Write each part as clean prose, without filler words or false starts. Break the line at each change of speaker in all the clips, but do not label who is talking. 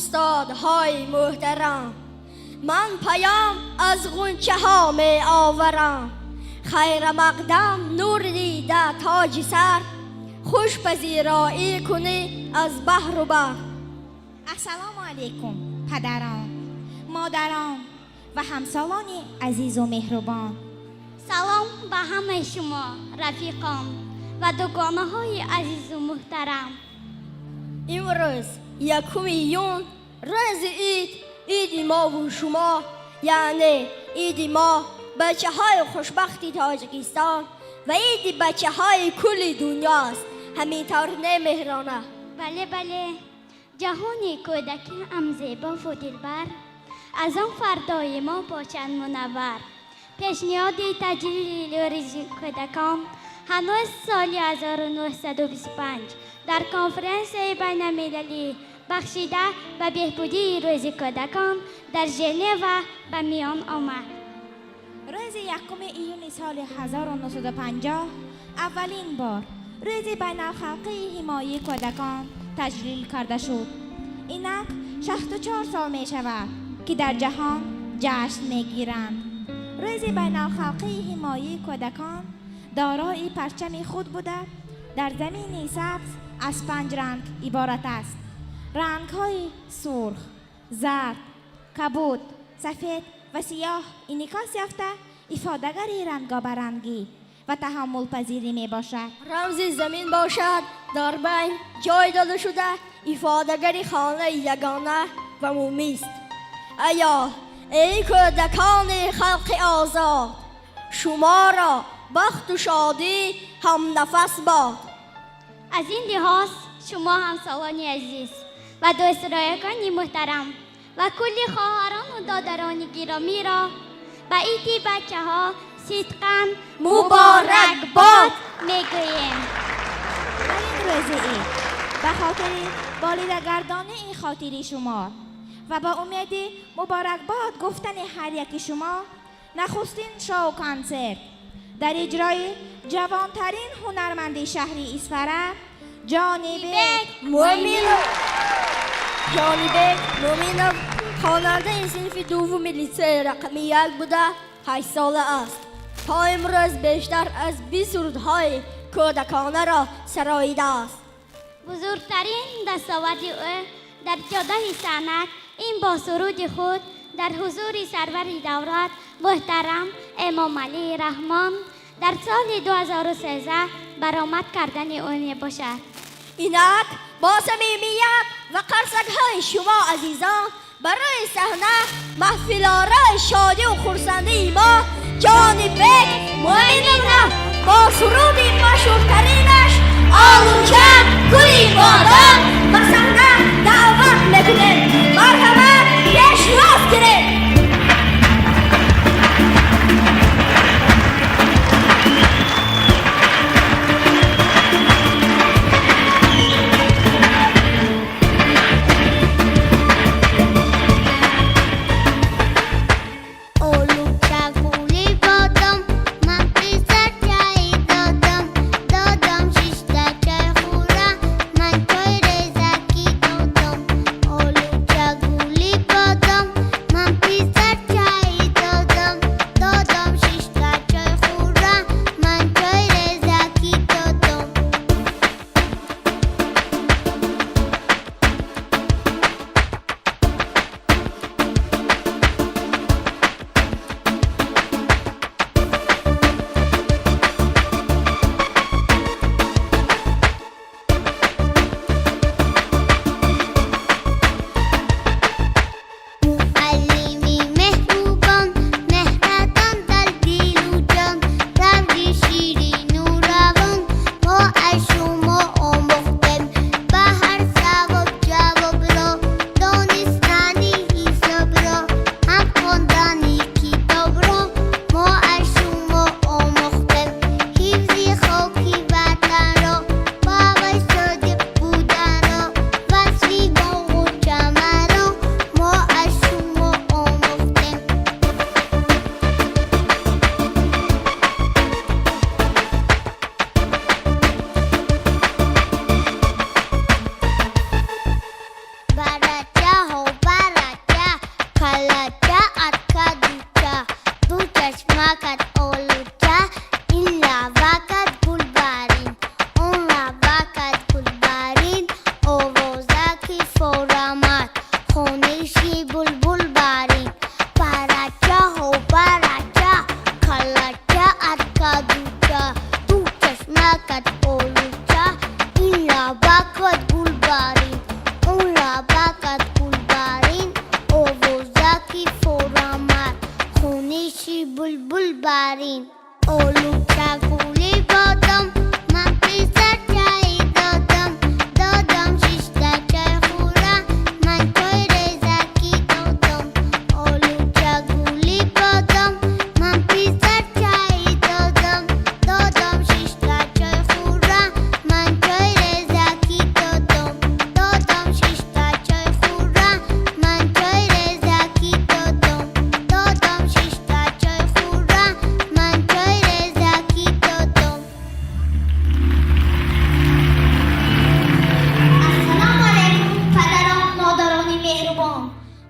Устодҳои муҳтарам, ман паём аз ғунчаҳо меоварам. Хайрамақдам, нури дида, тоҷи сар, хуш пазироӣ кунӣ аз баҳру бар.
Ассалому алайкум, падарон, модарон ва ҳамсолони азизу меҳрубон.
Салом ба ҳамаи шумо, рафиқон ва дугонаҳои азизу муҳтарам.
Имрӯз 1 июн, рӯзи ид, иди мову шумо, яъне иди мо, бачаҳои хушбахти Тоҷикистон, ва иди бачаҳои кулли дунёст. Ҳамин тавр не, Меҳрона?
Бале, бале, ҷаҳони кӯдакӣ ҳам зебову дилбар, аз он фардои мо бошад мунаввар. Пешниҳоди таҷлили рӯзи кӯдакон ҳанӯз соли 1925 дар конференсияи байналмилалӣ, бахшида ба беҳбудии рӯзи кӯдакон, дар Женева ба миён омад.
Рӯзи 1 июни соли 1950 аввалин бор рӯзи байналхалқии ҳимояи кӯдакон таҷлил карда шуд. Инак 64 сол мешавад, ки дар ҷаҳон ҷашн мегиранд. Рӯзи байналхалқии ҳимояи кӯдакон дорои парчами худ буда, дар замини сабз аз панҷ ранг иборат аст. Рангҳои сурх, зард, кабуд, сафед ва сиёҳ инъикос ёфта, ифодагари рангобарангӣ ва таҳаммулпазирӣ мебошад.
Рамзи замин бошад, дар байн ҷой дода шуда, ифодагари хонаи ягона ва умумист. Аё эй кӯдакони халқи озод, шуморо бахту шодӣ ҳамнафас бод.
Аз ин лиҳоз шумо, ҳамсолони азиз ва дӯстроякони муҳтарам ва кулли хоҳарону додарони гиромиро ба иди бачаҳо сидқан
муборакбод
мегӯем.
Дар ин рӯзи ид ба хотири болидагардонии хотири шумо ва ба умеди муборакбод гуфтани ҳар яки шумо, нахустин шоу консерт дар иҷрои ҷавонтарин ҳунарманди шаҳри Исфара, Ҷонибек
Муъминов. Ҷонибек Муъминов хонандаи синфи дуввуми литсеи рақами 1 буда, 8сола аст. То имрӯз бештар аз 20 сурудҳои кӯдаконаро сароидааст.
Бузургтарин дастоварди ӯ дар ҷодаи санъат ин бо суруди худ дар ҳузури сарвари давлат муҳтарам Эмомалӣ Раҳмон дар соли 2013 баромад кардани ӯ мебошад.
Инак бо самимият ва қарсакҳои шумо, азизон, барои саҳна маҳфилорои шодию хурсандии мо, Ҷонибек Муъминовро бо суруди машҳуртаринаш «Олуча, гули бодом» ба саҳна даъват мекунем. Марҳамат, пешвоз гиред.
Олуча, гули бодом, ман писар чай додам, додам шишта чой хӯра, ман чой резакӣ додам.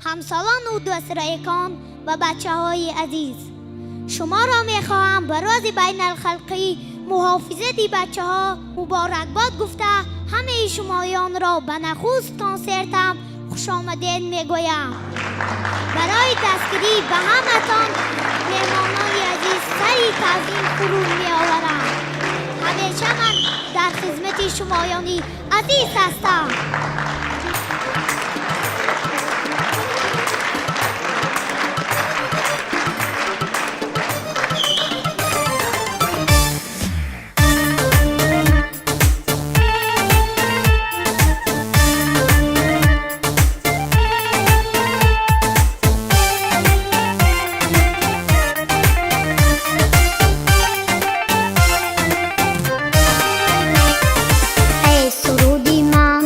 Ҳамсолону дӯстрайкон ва бачаҳои азиз, шуморо мехоҳам ба рӯзи байналхалқии муҳофизати бачаҳо муборакбод гуфта, ҳамаи шумоёнро ба нахуст консертам хушомадед мегӯям. Барои дастгирӣ ба ҳаматон, меҳмонони азиз, сари таъзим фуруд меоварам. Ҳамеша ман дар хизмати шумоёни азиз ҳастам. Эй суруди ман,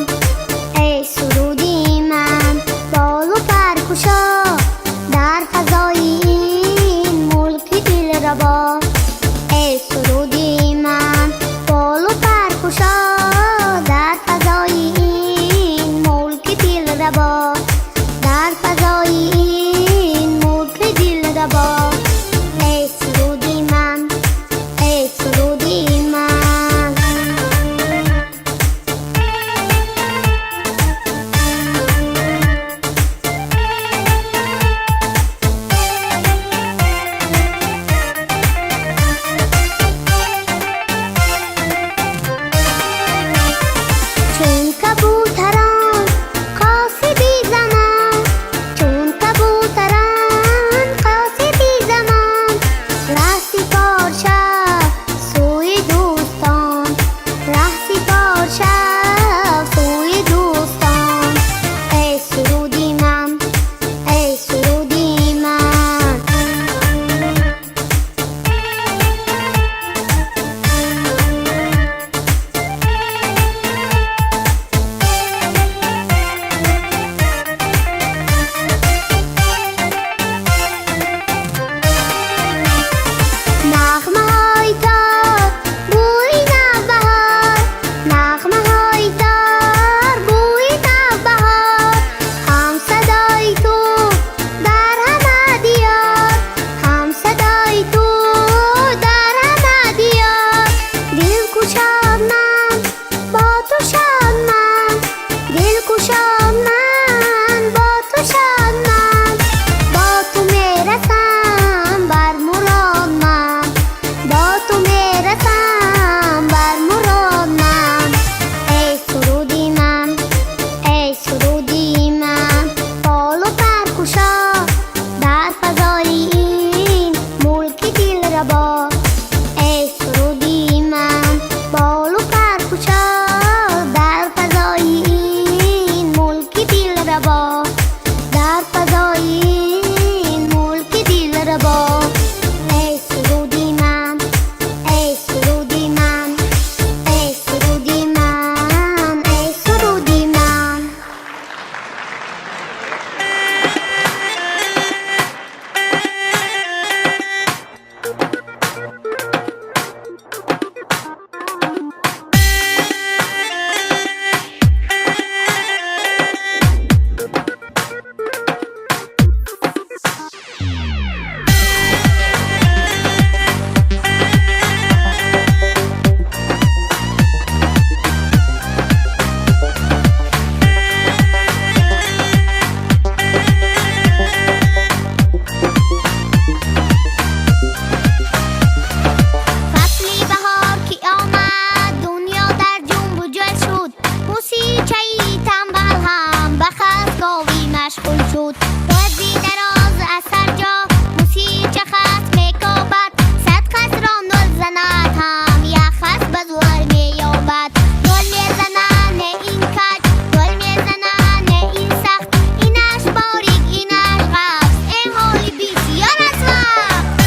эй суруди ман, болу пар кушо дар фазои ин мулки дилрабо. Эй суруди ман, болу пар кушо дар фазои ин мулки дилрабо, дар фазои ин мулки дилрабо. Эй суруди ман, эй суруди ман. Чун кабутарон қосиди замон, чун кабутарон қосиди замон, раҳсипор шав сӯи дӯстон, раҳсипор шав сӯи дӯстон. Эй суруди ман, эй суруди ман. Нағмаҳои тор бӯи навбаҳор, нағмаҳои тор бӯи навбаҳор, ҳамсадои ту дар ҳама диёр, ҳамсадои ту дар ҳама диёр. Дил кушод ман бо ту шод ман, дил кушод ман бо ту шод ман, бо ту мерасам бар мурод ман, бо ту мерасам бар мурод ман. Эй суруди ман, эй суруди ман, болу пар кушо дар фазои ин мулки дилрабо. Эй суруди ман, болу пар кушо дар фазои ин мулки дилрабо, дар фазои ин мулки дилрабо. Эй суруди ман, эй суруди ман, эй суруди ман, эй суруди ман. Фасли баҳор ки омад, дунё дар ҷунбу ҷӯш шуд. Мусичаи танбал ҳам ба хасковӣ машғул шуд. Рӯзи дароз аз ҳар ҷо мусича хас мекобад, 100 хасро нол занад ҳам як хас ба зӯр меёбад. Нол мезанад не ин каҷ, нол мезанад не ин сахт, инаш борик, инаш ғафз, э ҳоли бисёр аст вақт.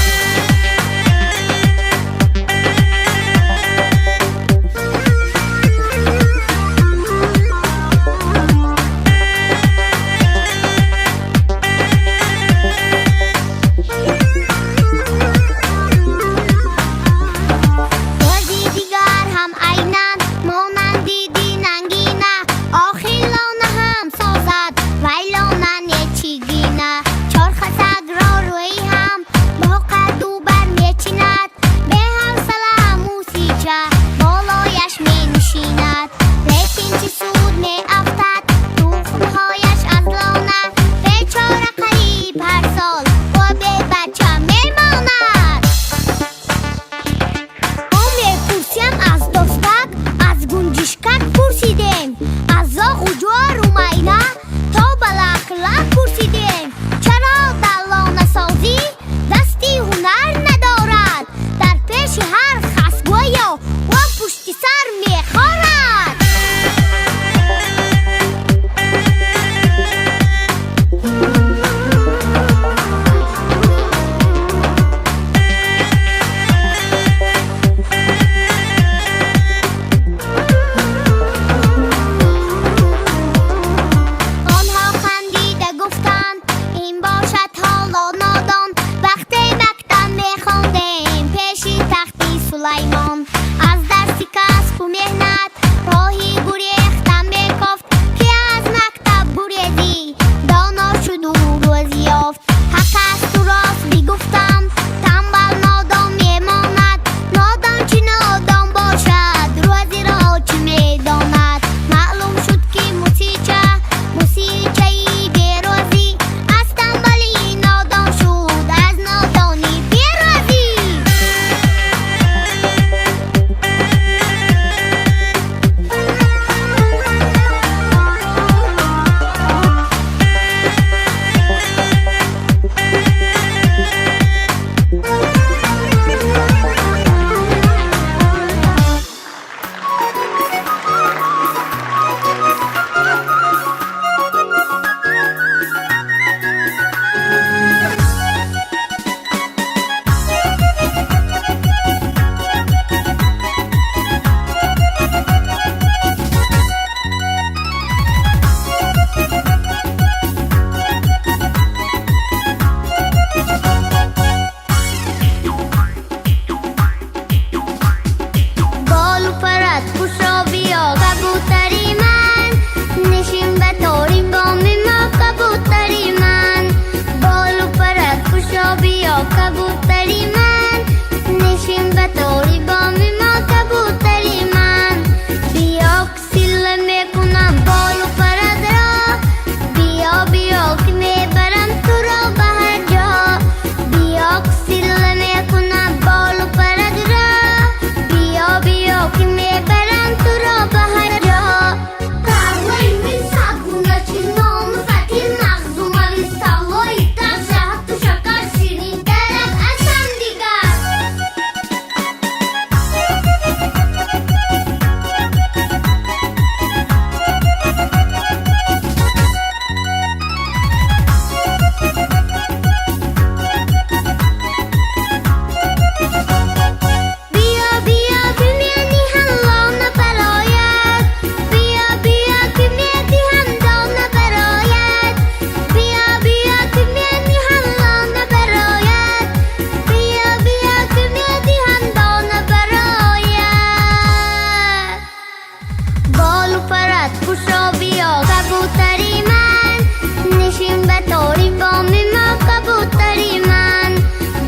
Ба тори боми мо, кабутари ман.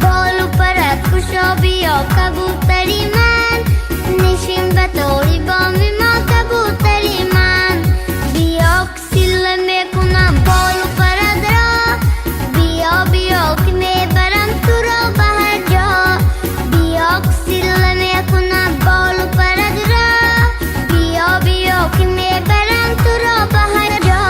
Болу парат кушо, биё, кабутари ман. Нишин ба тори боми мо, кабутари ман. Биё, ки сила мекунам болу парадро. Биё, биё, ки мебарам туро ба ҳар ҷо. Биё, ки сила мекунам болу парадро. Биё, биё, ки мебарам туро ба ҳар ҷо.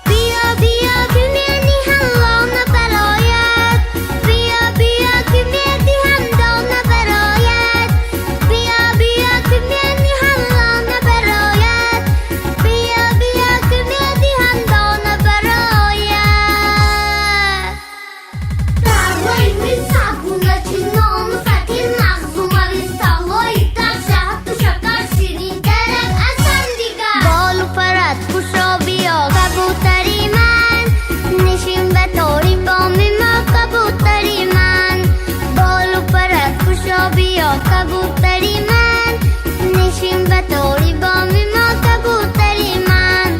Биё, биё, ки медиҳам лона бароят. Биё, биё, ки медиҳам дона бароят. Биё, биё, ки медиҳам лона бароят. Биё, биё, ки медиҳам дона бароят. Тарвои мисабуна чинону фақир мағзумави салои тар шаҳту шакар ширинтарак аз дигар. Болу парат кушо, биё, кабутари ман. Нишин ба тори боми мо, кабутари ман. Болу парат кушо, биё, кабутари ман. Нишин ба тори боми мо, кабутари ман.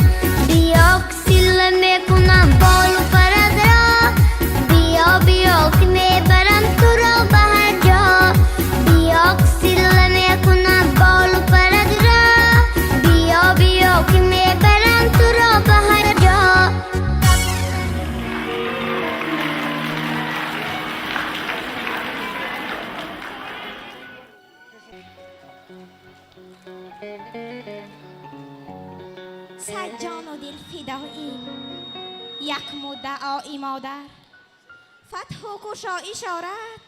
Биё, ки сила мекунам болу парадро. Биё, биё, ки мебарам туро ба ҳар ҷо. Биё, ки сила мекунам болу парадро. Биё, биё, ки мебарам туро ба ҳар ҷо.
Сад ҷону дил фидоӣ як муддаои модар, фатҳу кушоиш орад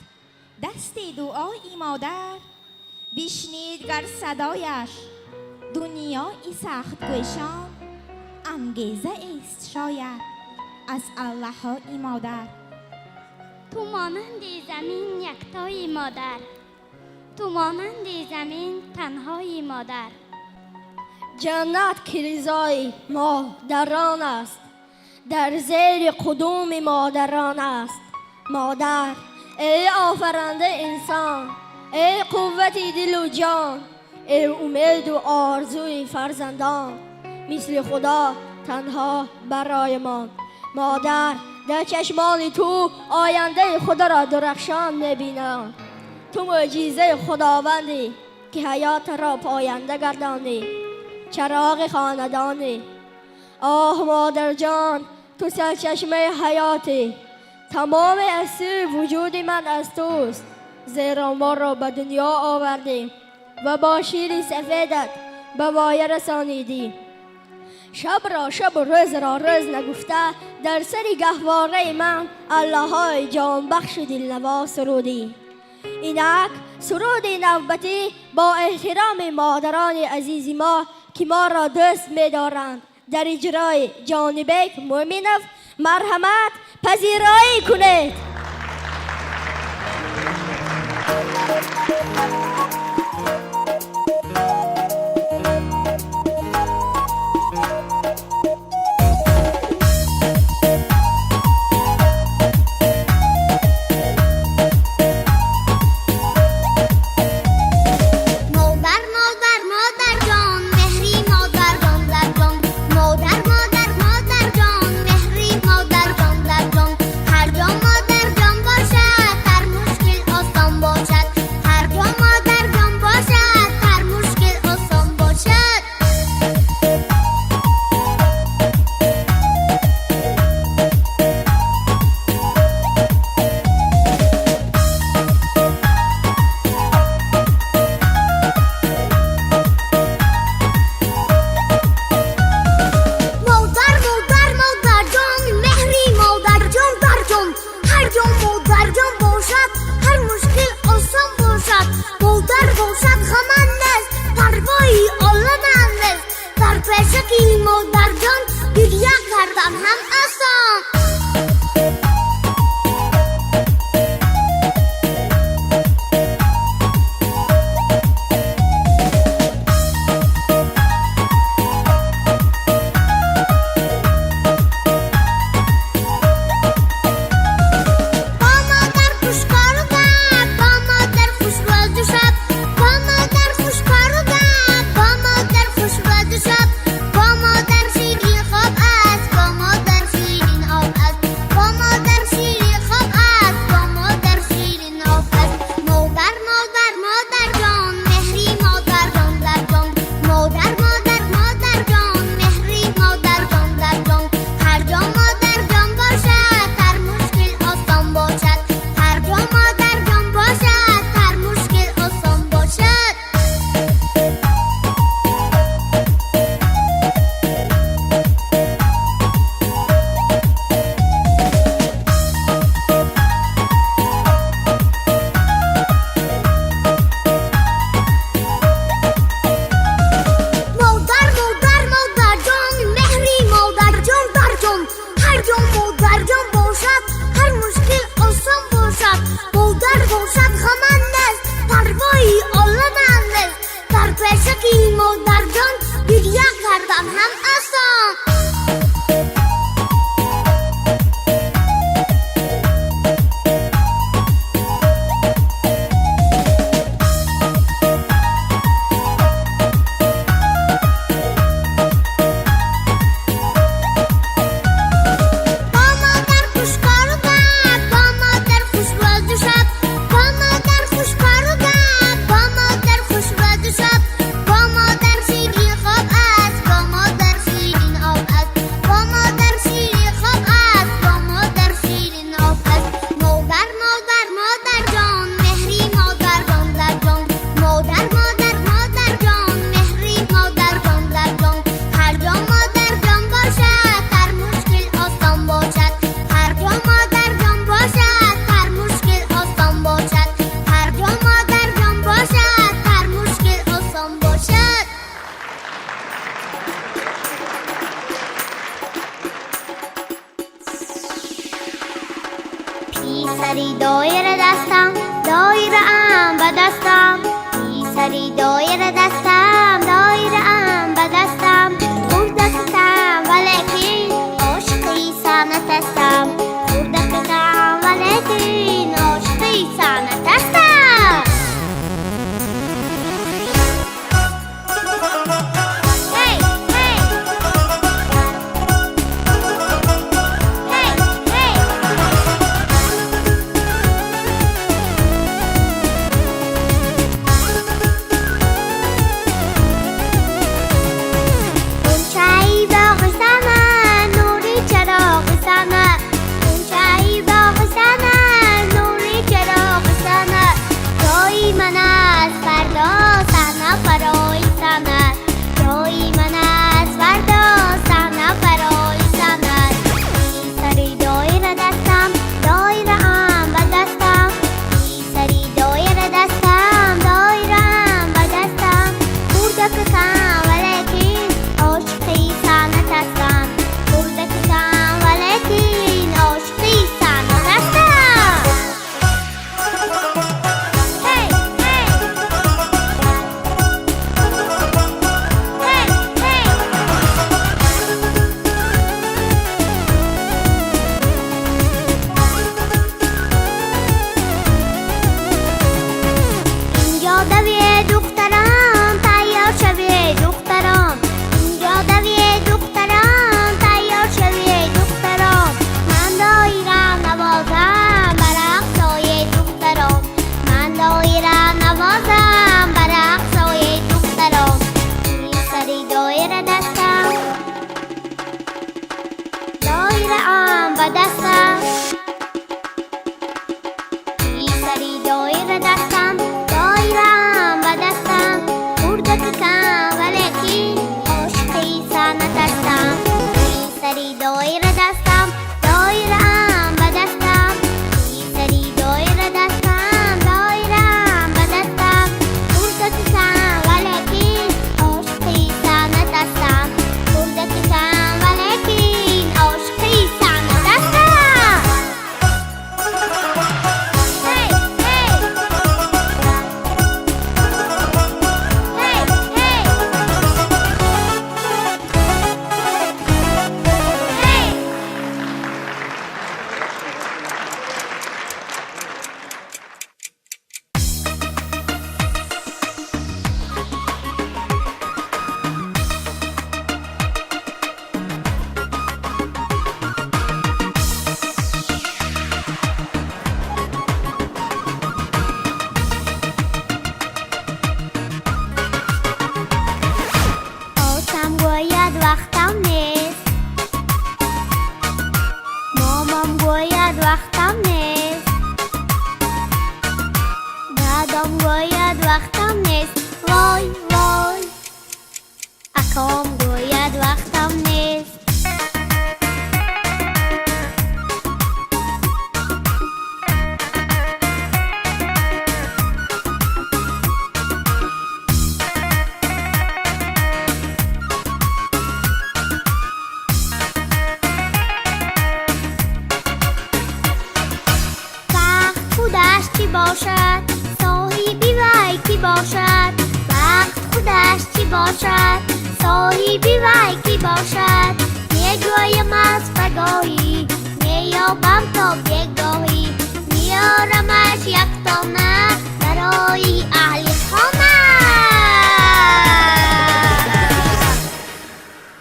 дасти дуои модар. Бишнид гар садояш дунёи сахтгӯшон, ангеза эст шояд аз аллаҳои модар.
Ту монанди замин яктои модар, ту монанди замин танҳои модар.
Ҷаннат, ки ризои модарон аст, дар зери қудуми модарон аст. Модар, эй офарандаи инсон, эй қуввати дилу ҷон, эй умеду орзуи фарзандон, мисли Худо танҳо бароямон. Модар, дар чашмони ту ояндаи худро дурахшон мебинам. Ту мӯъҷизаи Худовандӣ, ки ҳаётро поянда гардонӣ, чароғи хонадонӣ. Оҳ, модарҷон, ту сарчашмаи ҳаётӣ. Тамоми ҳастии вуҷуди ман аз туст, зеро моро ба дунё овардӣ ва бо шири сафедат ба воя расонидӣ. Шабро шабу рӯзро рӯз нагуфта, дар сари гаҳвораи ман аллаҳои ҷонбахшу дилнавоз сурудӣ. Инак суруди навбатӣ бо эҳтироми модарони азизи мо, ки моро дӯст медоранд, дар иҷрои Ҷонибек Муъминов. Марҳамат, пазироӣ кунед.
Модар, модар, модарҷон, меҳри модарҷон дар ҷон. Модар, модар, модарҷон, меҳри модарҷон дар ҷон. Ҳар ҷо модарҷон бошад, ҳар мушкил осон бошад. Ҳар ҷо модарҷон бошад, ҳар мушкил осон бошад. Модар, модар, модарҷон, меҳри модарҷон дар ҷон. Ҳар ҷо модарҷон бошад, ҳар мушкил осон бошад. Модар бошад, ғаман нест, парвои оламан нест. Дар пешаки модарҷон гиря кардан ҳам осон. Сари доира дастам, доираам ба дастам. Сари доира дастам, доираам ба дастам. Хурдакакам, валекин ошиқи санъат ҳастам. Хурдакакам, валекин ошиқи санъат ҳастам. Hey, hey! Hey, hey! Ғунчаи боғи саман, нури чароғи санъат. Ғунчаи боғи саман, нури чароғи санъат. Ҷои ман аст фардо саҳна фарои санъат. Ҷои ман аст фардо саҳна фарои санъат. Сари доира дастам, доираам ба дастам. Сари доира дастам, доираам ба дастам. Хурдакакам, валекин ошиқи санъат ҳастам. Хурдакакам, валекин ошиқи санъат ҳастам. Hey, hey! Hey, hey! Инҷо даве духтарон, тайёр шаве духтарон. Инҷо даве духтарон, тайёр шаве духтарон. Ман доира навозам ба рақсои духтарон. Ман доира навозам ба рақсои духтарон. Сари доира дастам, доираам ба дастам. Сари доира дастам, доираам ба дастам. Хурдакакам, валекин ошиқи санъат ҳастам. Сари доира дастам, доираам ба дастам. Сари доира дастам, доираам ба дастам. Хурдакакам, валекин ошиқи санъат ҳастам. Хурдакакам, валекин ошиқи санъат ҳастам. Hey, hey! Hey, hey! Hey! Очам гӯяд, вақтам нест. Момам гӯяд, вақтам нест. Дадам гӯяд, вақтам нест. Вой, вой! Аком гӯяд, вақтам нест. Вақт худаш чӣ бошад, соҳиби вай кӣ бошад? Вақт худаш чӣ бошад, соҳиби вай кӣ бошад? Мегӯям аз пагоҳӣ, меёбам то бегоҳӣ. Меёрамаш яктона барои аҳли хона.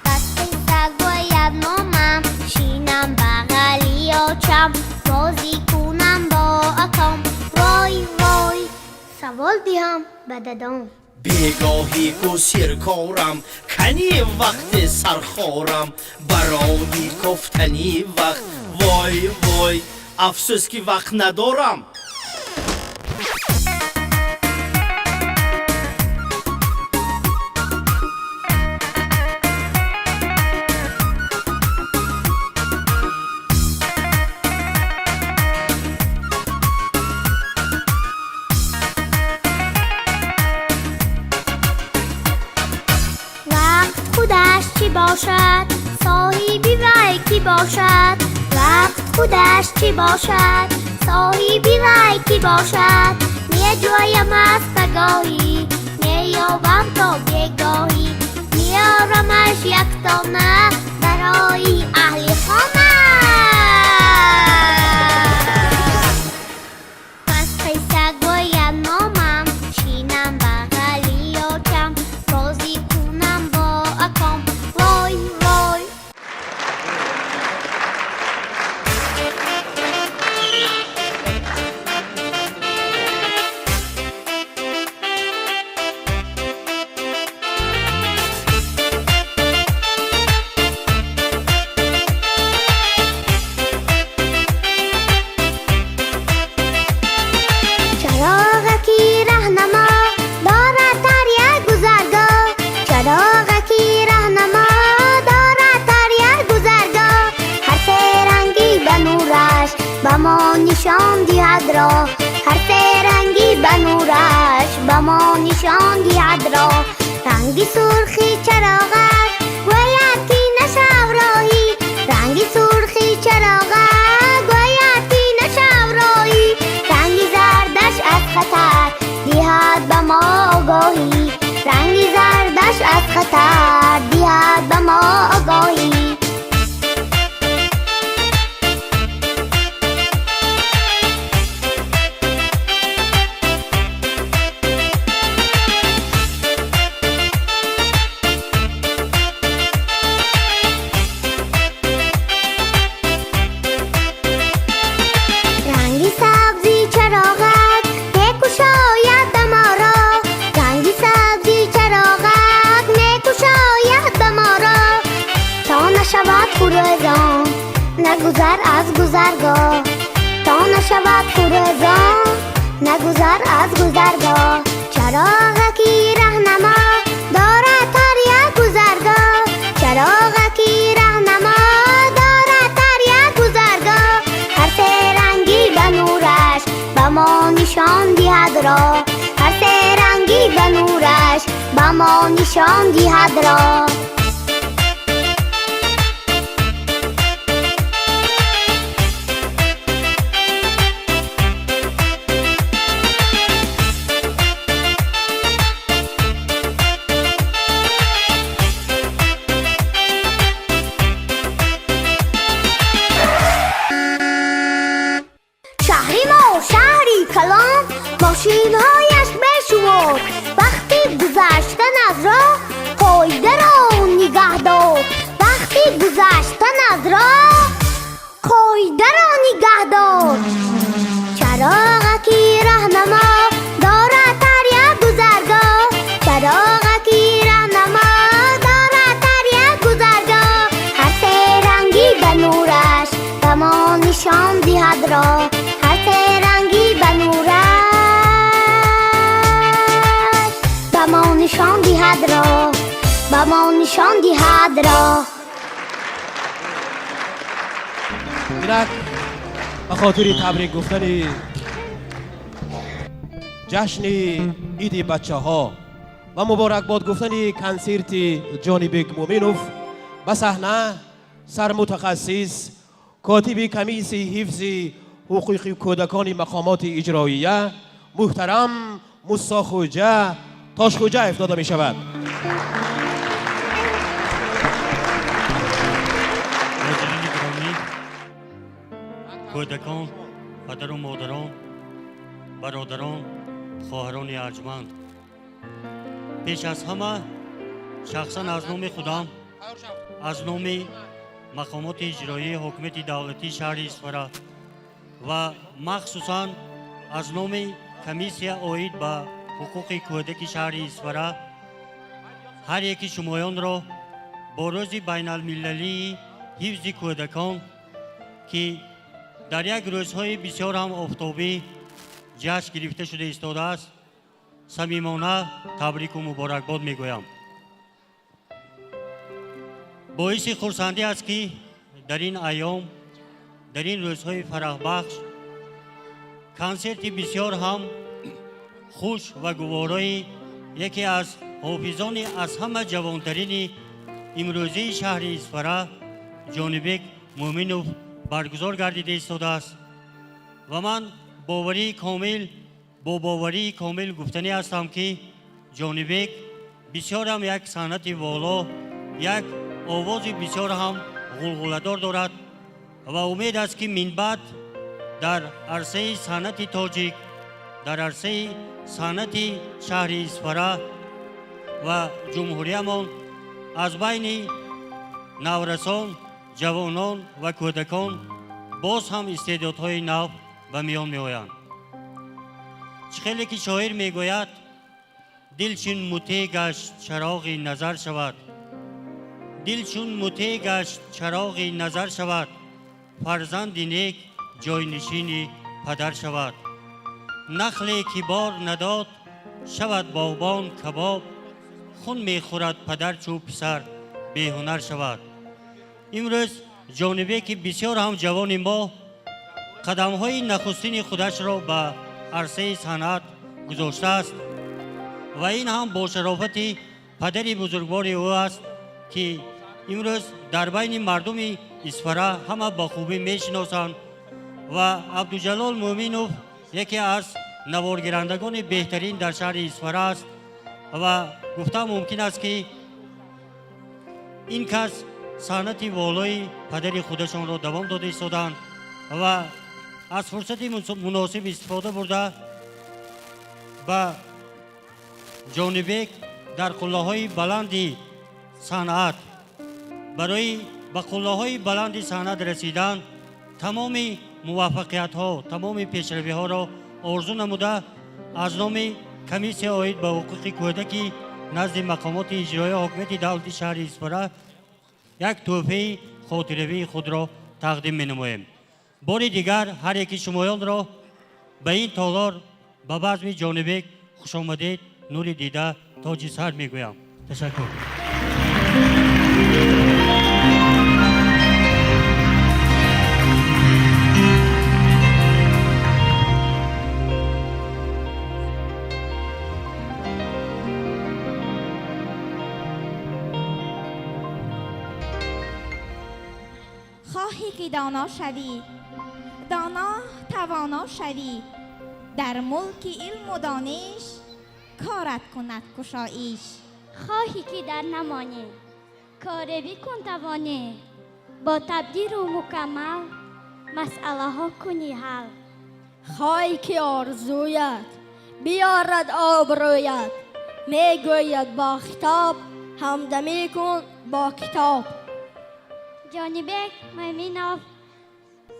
Пас қисса гӯяд момам, шинам бағали очам, бозӣ кунам бо аком. Вой, вой! Савол диҳам ба дадом.
Бегоҳӣ ку сиркорам, кани вақти сархорам барои кофтани вақт. Вой, вой, афсӯс, ки вақт надорам.
Вақт худаш чӣ бошад, соҳиби вай кӣ бошад? Вақт худаш чӣ бошад, Соҳиби вай кӣ бошад? Меҷӯям аз пагоҳӣ, меёбам то бегоҳӣ. Меорамаш яктона барои аҳли хона. Пас қисса гӯям номам, шинам бағали очам, бозӣ кунам бо аком. Вой, вой. Чароғаки раҳнамо дорад ҳар як гузаргоҳ. Чароғаки раҳнамо дорад ҳар як гузаргоҳ. Ҳар се ранги ба нураш ба мо нишон диҳад роҳ. Ҳар се ранги ба нураш ба мо нишон диҳад роҳ. Ранги сурхи чароғак гӯяд, ки нашав роҳӣ. Ранги сурхи чароғак гӯяд, ки нашав роҳӣ. Ранги зардаш аз хатар диҳад ба мо огоҳӣ. Ранги зардаш аз хатар диҳад ба мо огоҳӣ. Ранги сабзи чароғак мекушояд ба мо роҳ. Ранги сабзи чароғак мекушояд ба мо роҳ. То нашавад хурӯзон нагузар аз гузаргоҳ. То нашавад хурӯзон нагузар аз гузаргоҳ. Чароғаки раҳнамо дорад ҳар як гузаргоҳ. Чароғаки раҳнамо дорад ҳар як гузаргоҳ. Ҳар се ранги ба нураш ба мо нишон диҳад роҳ. Ҳар се ранги ба нураш ба мо нишон диҳад роҳ. Шаҳри мо шаҳри калон, мошинҳояш бешумор. Вақти гузаштан аз роҳ қоидаро нигаҳ дор. Вақти гузаштан аз роҳ қоидаро нигаҳ дор. Чароғаки раҳнамо дорад ҳар як гузаргоҳ. Чароғаки раҳнамо дорад ҳар як гузаргоҳ. Ҳар се ранги ба нураш ба мо нишон диҳад роҳ. Ҳар се ранги ба нураш ба мо нишон диҳад роҳ. Ба мо нишон диҳад роҳ.
Инак, ба хотири табрик гуфтани ҷашни иди бачаҳо ва муборакбод гуфтани консерти Ҷонибек Муъминов ба саҳна сармутахассис, котиби комиссияи ҳифзи ҳуқуқи кӯдакони мақомоти иҷроия муҳтарам Мусохӯҷа Тошхӯҷаев дода мешавад.
Ҳозирини гиромӣ, кӯдакон, падару модарон, бародарон, хоҳарони арҷманд, пеш аз ҳама шахсан аз номи худам, аз номи мақомоти иҷроии ҳокимияти давлатии шаҳри Исфара ва махсусан аз номи комиссия оид ба ҳуқуқи кӯдаки шаҳри Исфара ҳар яки шумоёнро бо рӯзи байналмилалии ҳифзи кӯдакон, ки дар як рӯзҳои бисёр ҳам офтобӣ ҷашн гирифта шуда истодааст, самимона табрику муборакбод мегӯям. Боиси хурсандӣ аст, ки дар ин айём, дар ин рӯзҳои фараҳбахш консерти бисёр ҳам хуш ва гуворои яке аз ҳофизони аз ҳама ҷавонтарини имрӯзии шаҳри Исфара, Ҷонибек Муъминов, баргузор гардида истодааст. Ва ман боварии комил, бо боварии комил гуфтанӣ ҳастам, ки Ҷонибек бисёрам як санъати воло, як овози бисёр ҳам ғулғуладор дорад ва умед аст, ки минбаъд дар арсаи санъати тоҷик, дар арсаи санъати шаҳри Исфара ва ҷумҳуриямон аз байни наврасон, ҷавонон ва кӯдакон боз ҳам истеъдодҳои нав ба миён меоянд. Чӣ хеле ки шоир мегӯяд: «Дил чун мутеъ гашт, чароғи назар шавад, дил чун мутеъ гашт, чароғи назар шавад, фарзанди нек ҷойнишини падар шавад. Нахле ки бор надод, шавад боғбон кабоб, хун мехӯрад падар, чӯ писар беҳунар шавад». Имрӯз Ҷонибеки бисёр ҳам ҷавони мо қадамҳои нахустини худашро ба арсаи санъат гузоштааст ва ин ҳам бо шарофати падари бузургвори ӯ аст, ки имрӯз дар байни мардуми Исфара ҳама ба хубӣ мешиносанд ва Абдуҷалол Муъминов яке аз наворгирандагони беҳтарин дар шаҳри Исфара аст ва гуфта мумкин аст, ки ин кас санъати волои падари худашонро давом дода истоданд. Ва аз фурсати муносиб истифода бурда, ба Ҷонибек дар қуллаҳои баланди санъат, барои ба қуллаҳои баланди санъат расидан тамоми муваффақиятҳо, тамоми пешравиҳоро орзу намуда, аз номи комиссия оид ба ҳуқуқи кӯдаки назди мақомоти иҷроияи ҳокимияти давлати шаҳри Исфара як тӯҳфаи хотиравии худро тақдим менамоем. Бори дигар ҳар яки шумоёнро ба ин толор, ба базми Ҷонибек хушомадед, нури дида, тоҷи сар мегӯям. Ташаккур.
Хоҳӣ ки доно шавӣ, доно тавоно шавӣ, дар мулки илму дониш корат кунад кушоиш.
Хоҳӣ ки дар намонӣ, коре бикун тавонӣ, бо тадбиру мукаммал масъалаҳо кунӣ ҳал.
Хоҳӣ ки орзуят биёрад обрӯят, мегӯяд бо хитоб ҳамдамӣ кун бо китоб.
Ҷонибек Муъминов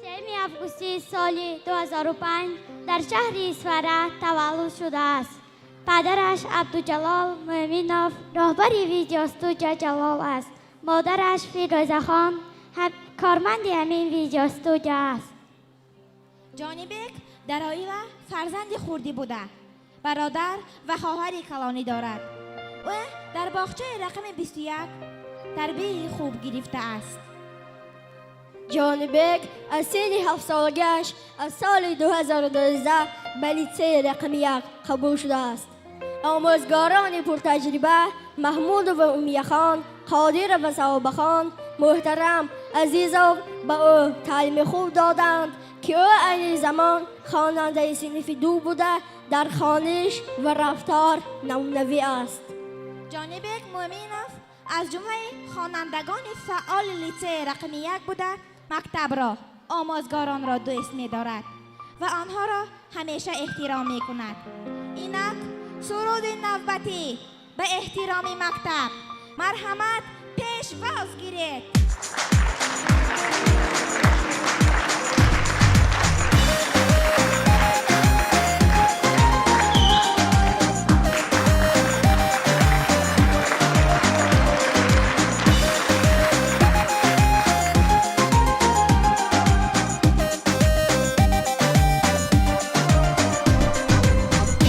3 августи соли 2005 дар шаҳри Исфара таваллуд шудааст. Падараш Абдуҷалол Муъминов роҳбари видеостудия Ҷалол аст. Модараш Фирӯзахон корманди ҳамин видеостудия аст.
Ҷонибек дар оила фарзанди хурдӣ буда, бародар ва хоҳари калонӣ дорад. Ӯ дар боғчаи рақами 21 тарбияи хуб гирифтааст.
Ҷонибек аз синни 7-солагиаш аз соли 2012 ба литсеи рақами 1 қабул шудааст. Омӯзгорони пуртаҷриба Маҳмудова Умияхон, Қодирова Саҳобахон, муҳтарам Азизов ба ӯ таълими хуб доданд, ки ӯ айни замон хонандаи синфи 2 буда, дар хониш ва рафтор намунавӣ аст.
Ҷонибек Муъминов аз ҷумлаи хонандагони фаъоли литсеи рақами 1 буда, мактабро, омӯзгоронро дӯст медорад ва онҳоро ҳамеша эҳтиром мекунад. Инак суруди навбатӣ ба эҳтироми мактаб. Марҳамат, пешвоз гиред.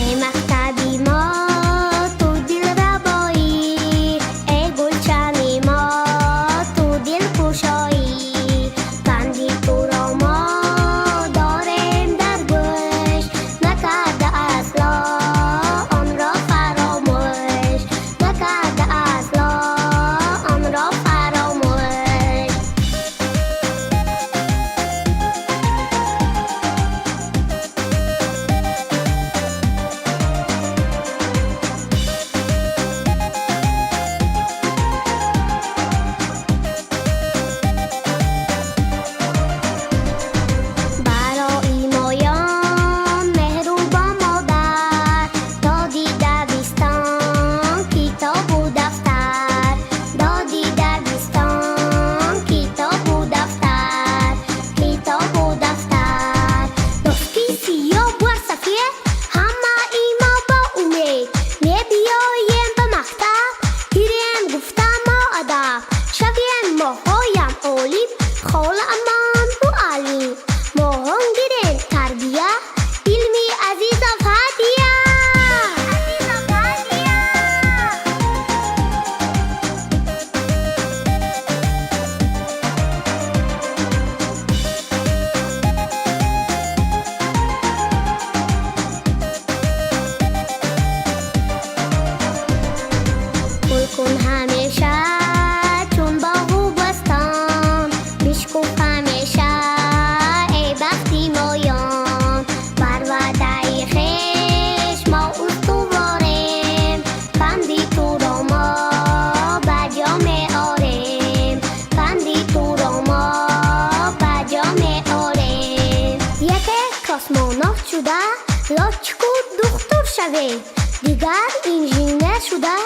Эй мактаби мо, ту дилрабоӣ, эй гулшани мо, ту дил Бароямон муаллим, мо ҳам гирем тарбия, илми азизов ҳадия. Азизов ҳадия. Гул кун ҳамеша чун боғу бостон, бишкуф ҳамеша эй бахти моён. Бар ваъдаи хеш мо устуворем, панди туро мо ба ҷо меорем, панди туро мо ба ҷо меорем. Яке космонавт шуда, лётчику духтур шавем, дигар инженер шуда,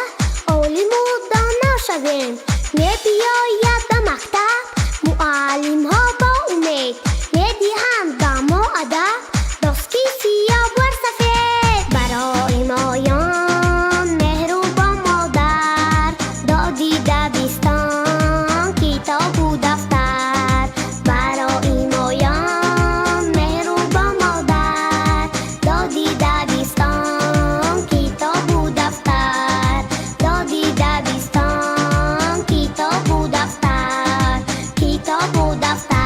олиму доно шавем. Мебиёяд ба мактаб муаллимҳо бо умед, медиҳанд ба мо адаб доски сиёҳ бар сафед. Барои моён меҳрубон модар доди дабистон китобу дафтар. Барои моён меҳрубон модар доди дабистон китобу дафтар, доди дабистон китобу дафтар, китобу дафтар.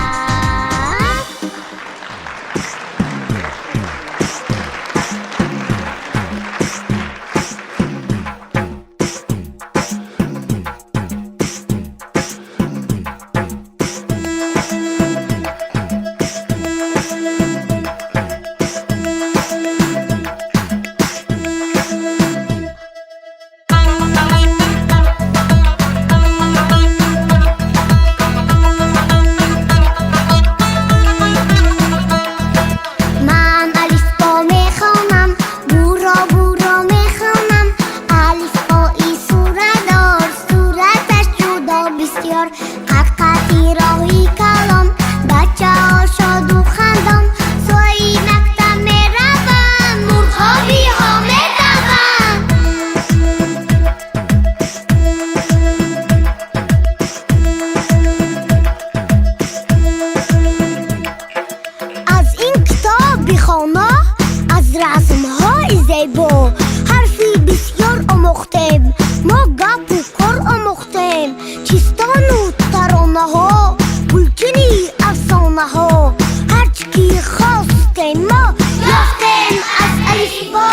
Ман алифбо мехонам, буро буро мехонам. Алифбои суратдор, сураташ ҷудо бисёр. Қат-қати роҳи калон, бачаҳо шоду хандон. Сӯи мактаб мераванд, мурғобиҳо медаванд. Аз ин китоби хона, аз расмҳои зебо, ҳарфи бисёр омӯхтем, мо гапу кор омӯхтем. Чистону таронаҳо, гулчини афсонаҳо, ҳарчи ки хостем мо ёфтем аз алифбо.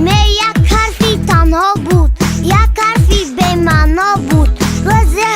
Ме як ҳарфи танҳо буд, як ҳарфи бемаъно буд. Рӯзе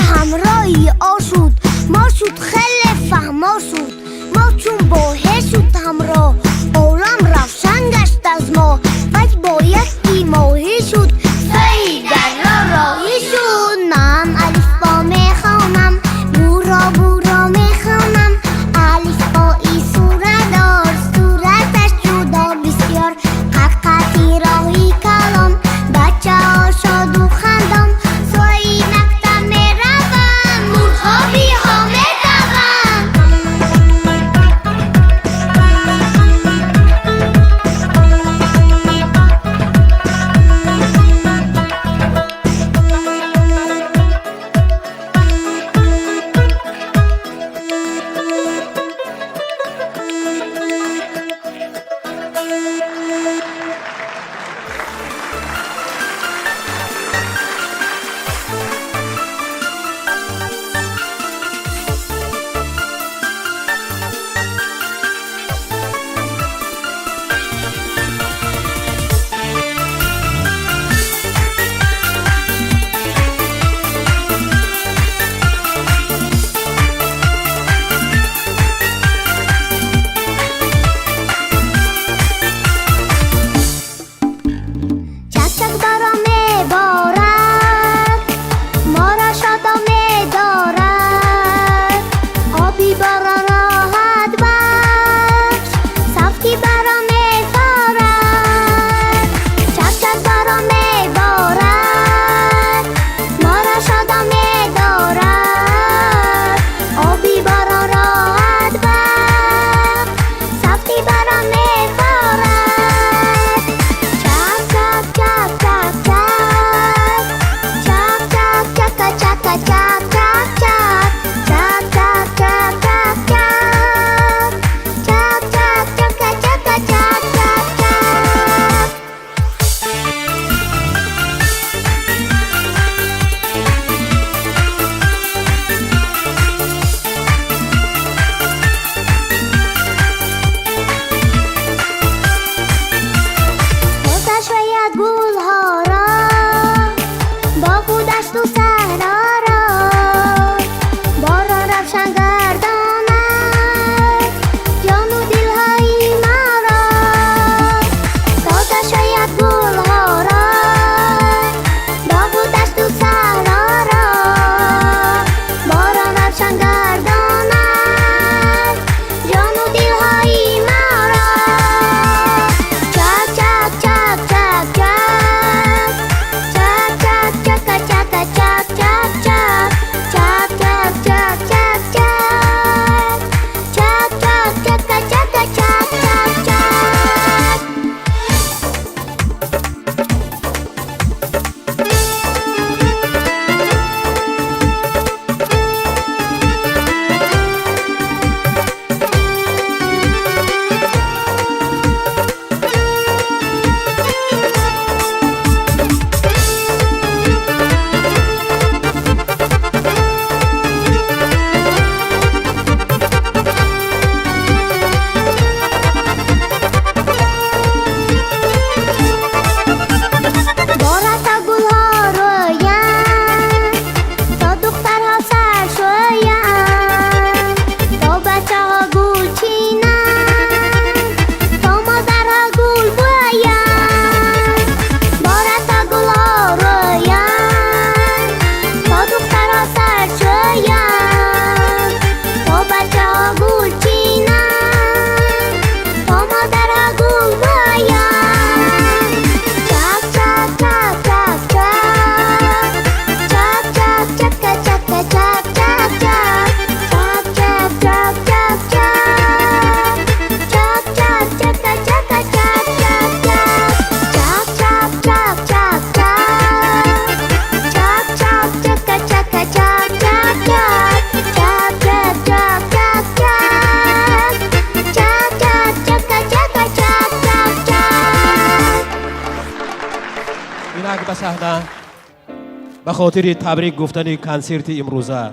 Ба хотири табрик гуфтани консерти имрӯза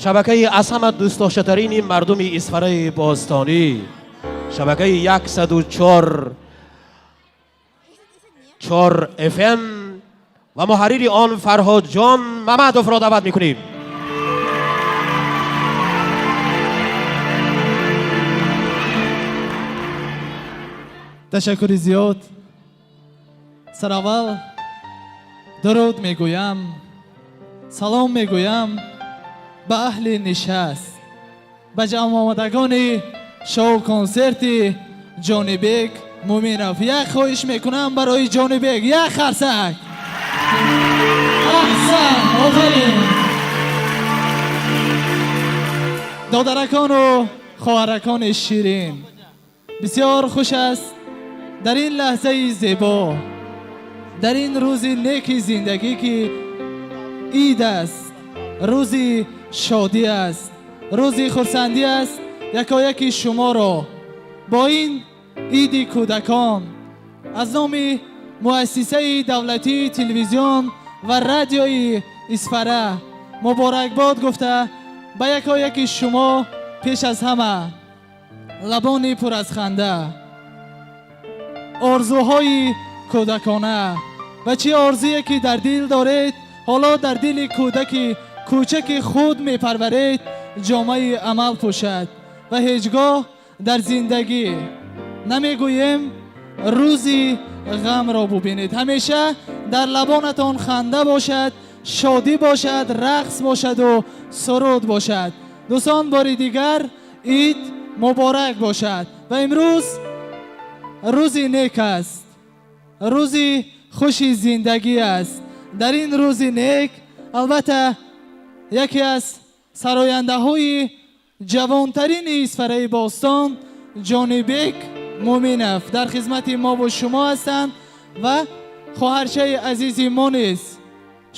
шабакаи аз ҳама дӯстдоштатарини мардуми Исфараи бостонӣ, шабакаи 104.4 FM ва муҳаррири он Фарҳодҷон Мамадовро даъват мекунем.
Ташаккури зиёд. Сараввал дуруд мегӯям, салом мегӯям ба аҳли нишаст, ба ҷамъомадагони шоу-консерти Ҷонибек Муминов. Як хоҳиш мекунам, барои Ҷонибек як қарсак. Аҳсан, офарин. Додаракону хоҳаракони ширин, бисёр хуш аст дар ин лаҳзаи зебо, дар ин рӯзи неки зиндагӣ, ки ид аст, рӯзи шодӣ аст, рӯзи хурсандӣ аст, якояки шуморо бо ин иди кӯдакон аз номи муассисаи давлатии телевизион ва радиои Исфара муборакбод гуфта, ба якояки шумо пеш аз ҳама лабони пур аз ханда, орзуҳои кӯдакона ва чӣ орзуе ки дар дил доред, ҳоло дар дили кӯдаки кӯчаки худ мепарваред, ҷомаи амал пӯшад ва ҳеҷ гоҳ дар зиндагӣ намегӯем рӯзи ғамро бубинед. Ҳамеша дар лабонатон ханда бошад, шодӣ бошад, рақс бошаду суруд бошад. Дӯстон, бори дигар ид муборак бошад. Ва имрӯз рӯзи нек аст, рӯзи хуши зиндагӣ аст. Дар ин рӯзи нек, албатта, яке аз сарояндаҳои ҷавонтарини Исфараи бостон Ҷонибек Муминов дар хизмати мову шумо ҳастанд ва хоҳарчаи азизи мо низ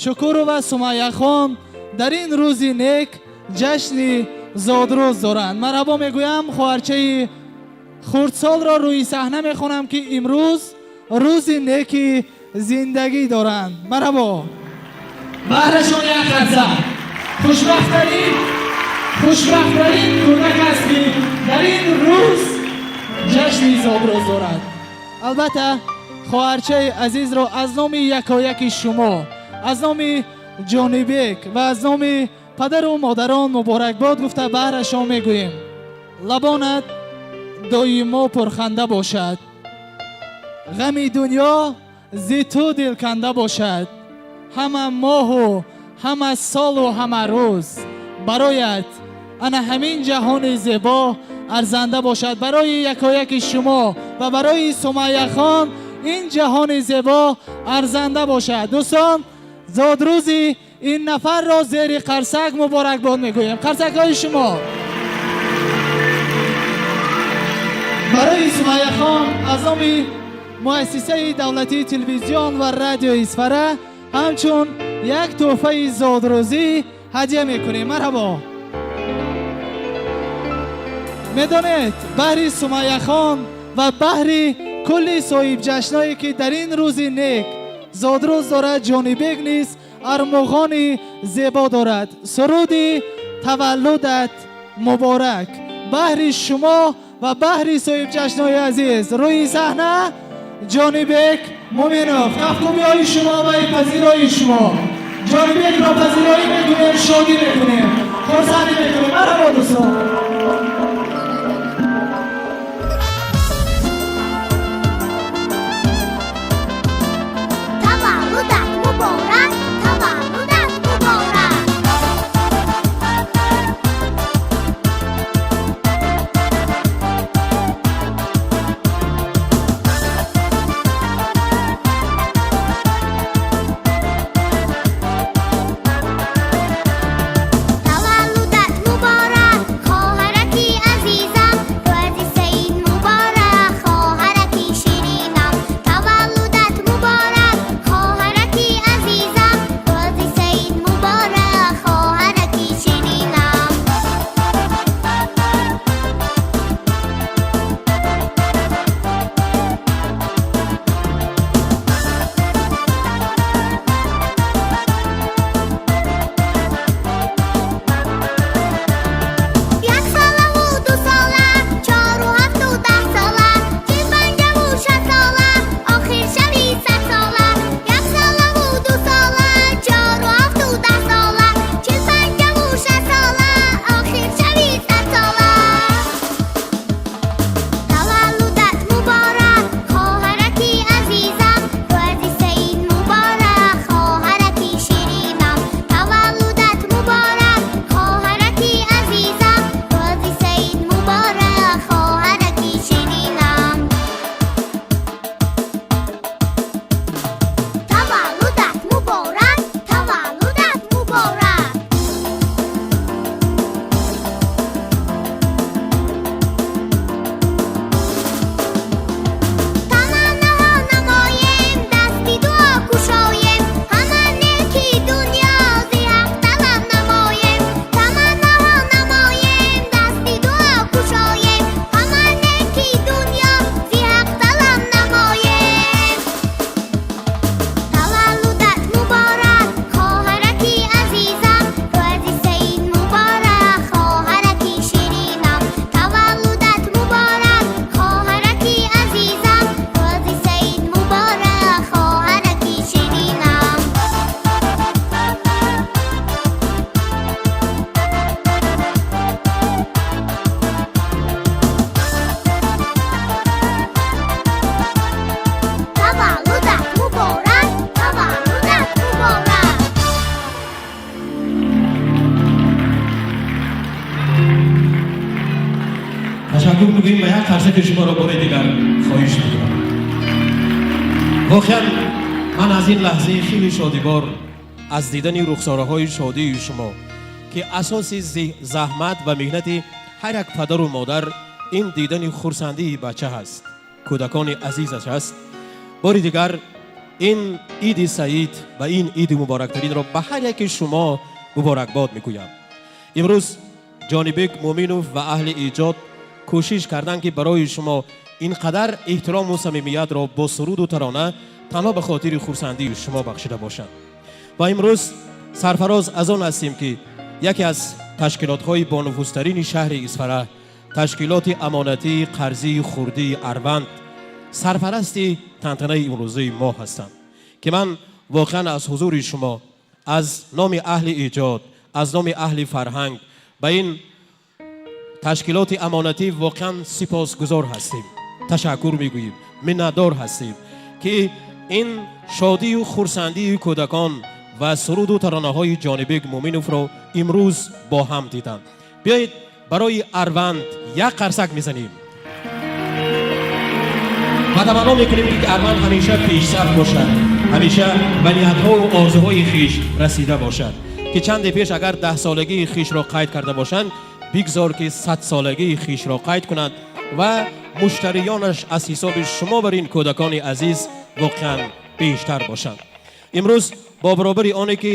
Шукурова Сумайяхон дар ин рӯзи нек ҷашни зодрӯз доранд. Марҳабо мегӯям, хоҳарчаи хурдсолро рӯи саҳна мехонам, ки имрӯз рӯзи неки зиндагӣ доранд. Марҳабо, баҳрашон як қарсак. Хушбахттарин, хушбахттарин кӯдак аст, ки дар ин рӯз ҷашни зодрӯз дорад. Албатта, хоҳарчаи азизро аз номи якояки шумо, аз номи Ҷонибек ва аз номи падару модарон муборакбод гуфта, баҳрашон мегӯем: лабонат доимо пурханда бошад, ғами дунё зи ту дилканда бошад, ҳама моҳу ҳама солу ҳама рӯз бароят ана ҳамин ҷаҳони зебо арзанда бошад. Барои якояки шумо ва барои Сумайяхон ин ҷаҳони зебо арзанда бошад. Дӯстон, зодрӯзи ин нафарро зери қарсак муборакбод мегӯем. Қарсакҳои шумо барои Сумайяхон аз номи муассисаи давлатии телевизион ва радиои Исфара ҳамчун як тӯҳфаи зодрӯзӣ ҳадя мекунем. Марҳабо. Медонед, баҳри Сумайяхон ва баҳри кулли соҳибҷашное, ки дар ин рӯзи нек зодрӯз дорад, Ҷонибек низ армуғони зебо дорад. Суруди «Таваллудат муборак» баҳри шумо ва баҳри соҳибҷашнои азиз. Рӯи саҳна Ҷонибек Муминов. Кафкӯбиҳои шумо ва пазироии шумо. Ҷонибекро пазироӣ мекунем, шодӣ мекунем, хурсандӣ мекунем. Марҳабо, дӯстон.
Таваллудат муборак, таваллудат муборак. Таваллудат муборак, хоҳараки азиз.
Ташаккур мегӯем ва як қарсаки шуморо бори дигар хоҳиш мекунам. Воқеан ман аз ин лаҳзаи хеле шодибор, аз дидани рухсораҳои шодии шумо, ки асоси заҳмат ва меҳнати ҳар як падару модар ин дидани хурсандии бача ҳаст, кӯдакони азизаш аст, бори дигар ин иди саид ва ин иди муборактаринро ба ҳар яки шумо муборакбод мегӯям. Имрӯз Ҷонибек Муъминов ва аҳли эҷод кӯшиш карданд, ки барои шумо ин қадар эҳтирому самимиятро бо суруду тарона танҳо ба хотири хурсандии шумо бахшида бошанд. Ва имрӯз сарфароз аз он ҳастем, ки яке аз ташкилотҳои бонуфузтарини шаҳри Исфара, ташкилоти амонатии қарзии хурдии Арванд, сарпарасти тантанаи имрӯзаи мо ҳастанд, ки ман воқеан аз ҳузури шумо аз номи аҳли эҷод, аз номи аҳли фарҳанг ба ин ташкилоти амонатӣ воқеан сипосгузор ҳастем, ташаккур мегӯем, миннатдор ҳастем, ки ин шодию хурсандии кӯдакон ва суруду таронаҳои Ҷонибек Муъминовро имрӯз бо ҳам диданд. Биёед, барои Арванд як қарсак мезанем ва таманно мекунем, ки Арванд ҳамеша пешсаф бошад, ҳамеша ба ниятҳову орзуҳои хиш расида бошад, ки чанде пеш агар 10-солагии хишро қайд карда бошанд, бигзор ки 100-солагии хишро қайд кунанд ва муштариёнаш аз ҳисоби шумо бар ин кӯдакони азиз воқеан бештар бошанд. Имрӯз бо баробари оне ки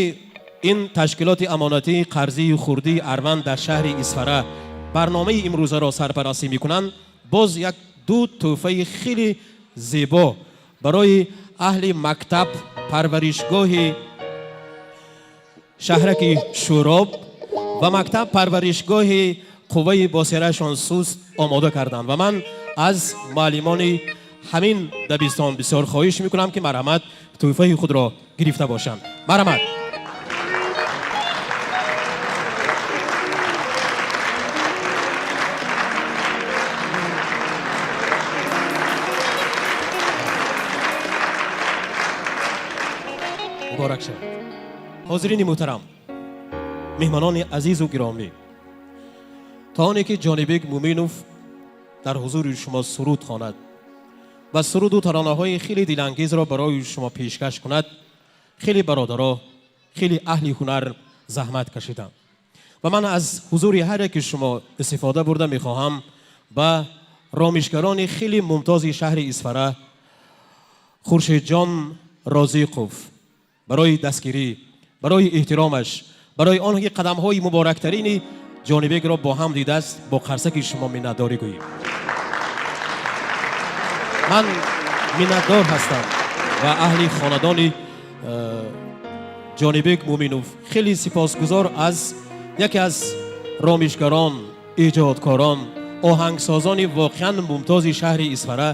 ин ташкилоти амонатии қарзии хурдии Арванд дар шаҳри Исфара барномаи имрӯзаро сарпарастӣ мекунанд, боз як ду тӯҳфаи хеле зебо барои аҳли мактаб парваришгоҳи шаҳраки Шӯроб ва мактаб парваришгоҳи қувваи босирашон суст омода карданд. Ва ман аз муаллимони ҳамин дабистон бисёр хоҳиш мекунам, ки марҳамат, тӯҳфаи худро гирифта бошанд. Марҳамат. Муборак шавад. Ҳозирини муҳтарам, меҳмонони азизу гиромӣ, то оне ки Ҷонибек Муъминов дар ҳузури шумо суруд хонад ва суруду таронаҳои хеле дилангезро барои шумо пешкаш кунад, хеле бародаро, хеле аҳли ҳунар заҳмат кашиданд. Ва ман аз ҳузури ҳар яки шумо истифода бурда мехоҳам ба ромишгарони хеле мумтози шаҳри Исфара, Хуршедҷон Розиқов, барои дастгирӣ, барои эҳтиромаш, барои он ки қадамҳои муборактарини Ҷонибекро бо ҳам дидааст, бо қарсаки шумо миннатдорӣ гӯем. Ман миннатдор ҳастам ва аҳли хонадони Ҷонибек Муъминов хеле сипосгузор аз яке аз ромишгарон, эҷодкорон, оҳангсозони воқеан мумтози шаҳри Исфара,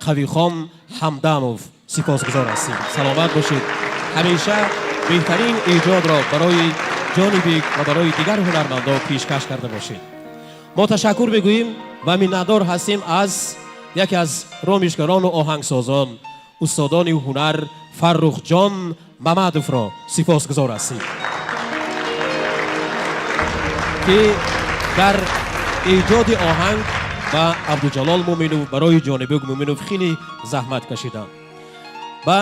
Қавихон Ҳамдамов сипосгузор ҳастем. Саломат бошед, ҳамеша беҳтарин эҷодро барои Ҷонибек ва барои дигар ҳунармандон пешкаш карда бошед. Мо ташаккур мегӯем ва миннатдор ҳастем аз яке аз ромишгарону оҳангсозон, устодони ҳунар Фаррухҷон Мамадовро сипосгузор ҳастем, ки дар эҷоди оҳанг ба Абдуҷалол Муъминов, барои Ҷонибек Муъминов хеле заҳмат кашиданд. Ба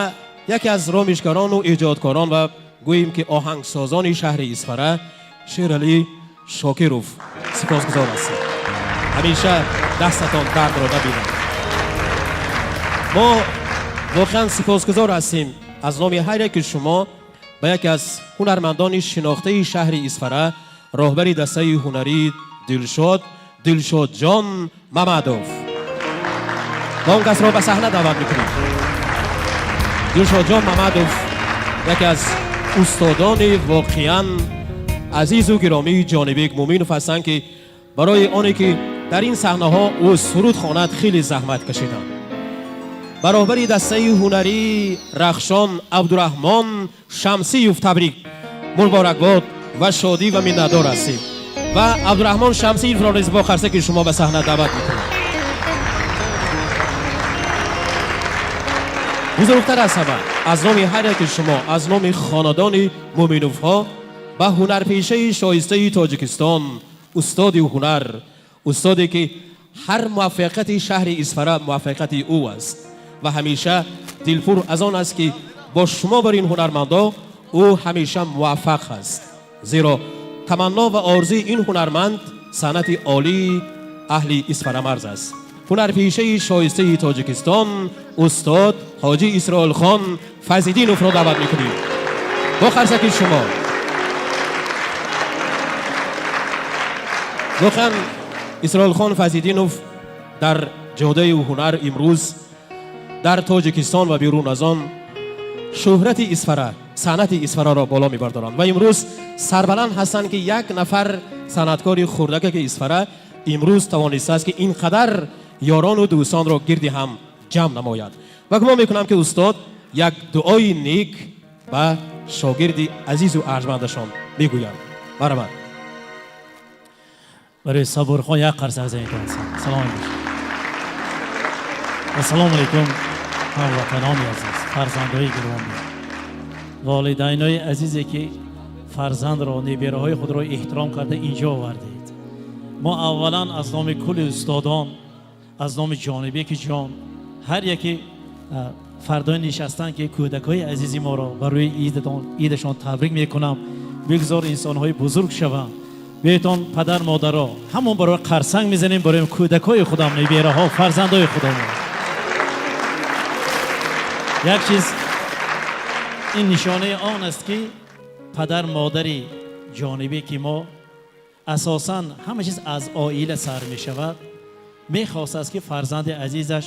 яке аз ромишгарону эҷодкорон ва гӯем ки оҳангсозони шаҳри Исфара, Шералӣ Шокиров сипосгузор ҳастем. Ҳамеша дастатон дардро набинад. Мо воқеан сипосгузор ҳастем аз номи ҳар яки шумо ба яке аз ҳунармандони шинохтаи шаҳри Исфара, роҳбари дастаи ҳунарии Дилшод, Дилшодҷон Мамадов. Мо он касро ба саҳна даъват мекунем. Дилшодҷон Мамадов яке аз устодони воқеан азизу гиромии Ҷонибек Муъминов ҳастанд, ки барои оне ки дар ин саҳнаҳо ӯ суруд хонад, хеле заҳмат кашиданд. Ба роҳбари дастаи ҳунарии Рахшон Абдураҳмон Шамсиев табрик, муборакбод ва шодӣ ва миннатдор ҳастем. Ва Абдураҳмон Шамсиевро низ бо қарсаки шумо ба саҳна даъват мекунем. Бузургтар аз ҳама, аз номи ҳар яки шумо, аз номи хонадони Муъминовҳо ба ҳунарпешаи шоистаи Тоҷикистон, устоди ҳунар, устоде ки Ҳар муваффақияти шаҳри Исфара муваффақияти ӯ аст ва ҳамеша дилпур аз он аст, ки бо шумо бар ин ҳунармандо ӯ ҳамеша муваффақ аст, зеро таманно ва орзуи ин ҳунарманд санъати олии аҳли Исфарамарз аст. Ҳунарпешаи шоистаи Тоҷикистон, устод Ҳоҷӣ Исроилхон Файзиддиновро даъват мекунем бо қарсаки шумо. Воқеан, Исроилхон Файзиддинов дар ҷодаи ҳунар имрӯз дар Тоҷикистон ва берун аз он шӯҳрати Исфара, санъати Исфараро боло мебардоранд ва имрӯз сарбаланд ҳастанд, ки як нафар санъаткори хурдакаки Исфара имрӯз тавонистааст, ки ин қадар ёрону дӯстонро гирди ҳам ҷамъ намояд. Ва гумон мекунам, ки устод як дуои нек ба шогирди азизу арҷмандашон мегӯянд. Марҳамат.
Барои Сабурхон як қарсак занед. Салом бошед. Ассалому алайкум, ҳамватанони азиз, фарзандои гиромӣ, волидайнои азизе, ки фарзандро, небераҳои худро эҳтиром карда инҷо овардед. Мо аввалан аз номи кулли устодон, аз номи Ҷонибеки ҷон, ҳар яке фардои нишастан, ки кӯдакҳои азизи моро барои идашон табрик мекунам. Бигзор инсонҳои бузург шаванд. Биёйтон, падар модаро, ҳамон барои қарсанг мезанем барои кӯдакҳои худам, небераҳо, фарзандои худамон. Як чиз, ин нишонаи он аст, ки падар модари Ҷонибеки мо, асосан ҳама чиз аз оила сар мешавад, мехостааст, ки фарзанди азизаш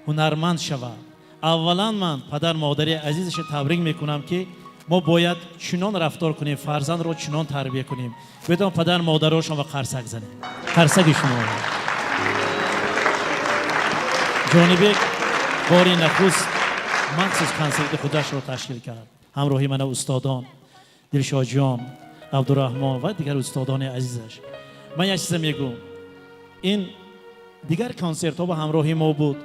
ҳунарманд шавад. Аввалан ман падар модари азизашро табрик мекунам, ки мо бояд чунон рафтор кунем, фарзандро чунон тарбия кунем. Биёйтон, падар модарошон ва қарсак занем. Қарсаки шумо. Ҷонибек бори нахуст махсус консерти худашро ташкил кард ҳамроҳи мана устодон Дилшодҷон, Абдураҳмон ва дигар устодони азизаш. Ман як чиза мегӯм: ин дигар консертҳо ба ҳамроҳи мо буд,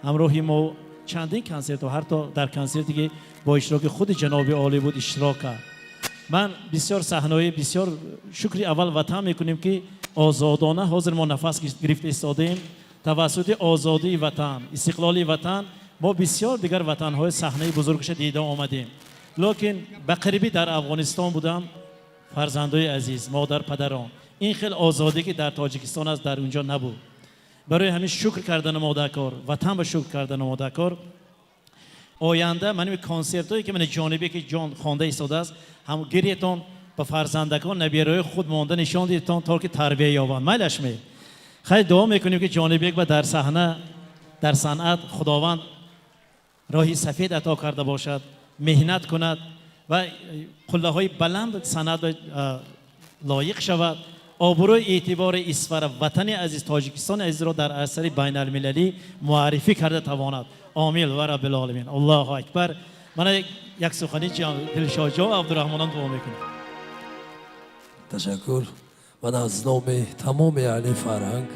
ҳамроҳи мо чандин консертҳо, ҳатто дар консерте, ки бо иштироки худи ҷаноби олӣ буд, иштирок кард. Ман бисёр саҳнаҳои бисёр шукри аввал ватан мекунем, ки озодона ҳозир мо нафас гирифта истодаем. Тавассути озодии ватан, истиқлоли ватан мо бисёр дигар ватанҳои саҳнаи бузургша дида омадем. Лекин ба қарибӣ дар Афғонистон будам. Фарзандои азиз, модар, падарон, ин хел озодӣ, ки дар Тоҷикистон аст, дар унҷо набуд. Барои ҳамин шукр кардану модакор ватан ба шукр кардану модакор. Оянда ман консертҳое, ки мана Ҷонибеки ҷон хонда истодааст, ҳам гиретон ба фарзандакон, набераҳои худ монда нишон дидетон, то ки тарбия ёбанд. Майлаш ме? Хайр, дуо мекунем, ки Ҷонибек ба дар саҳна, дар санъат Худованд роҳи сафед ато карда бошад, меҳнат кунад ва қуллаҳои баланд санъат лоиқ шавад, обрӯи эътибори Исфара, ватани азиз, Тоҷикистони азизро дар арсари байналмилалӣ муаррифӣ карда тавонад. Омин ва раббил Аллоҳу акбар. Мана як сухани Дилшодҷон Абдураҳмонон дуо мекунем.
Ташаккур. Ман аз номи тамоми аҳли фарҳанг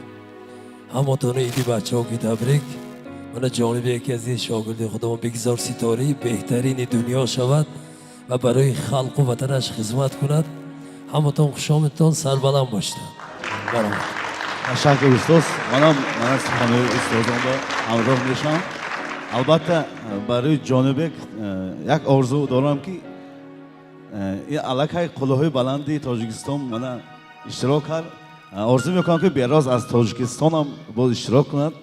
ҳаматони иди бачаҳо ки табрик. Мана Ҷонибеки азиз, шогирди худамон, бигзор ситораи беҳтарини дунё шавад ва барои халқу ватанаш хизмат кунад. Ҳаматон хушомадтон, сарбаланд бошед. Баромад.
Ташаккур, устоз. Манам мана суханои устозонро ҳамроҳ мешавам. Албатта, барои Ҷонибек як орзу дорам, ки ин аллакай қуллаҳои баланди Тоҷикистон мана иштирок кард. Орзу мекунам, ки бероз аз Тоҷикистонам боз иштирок кунад.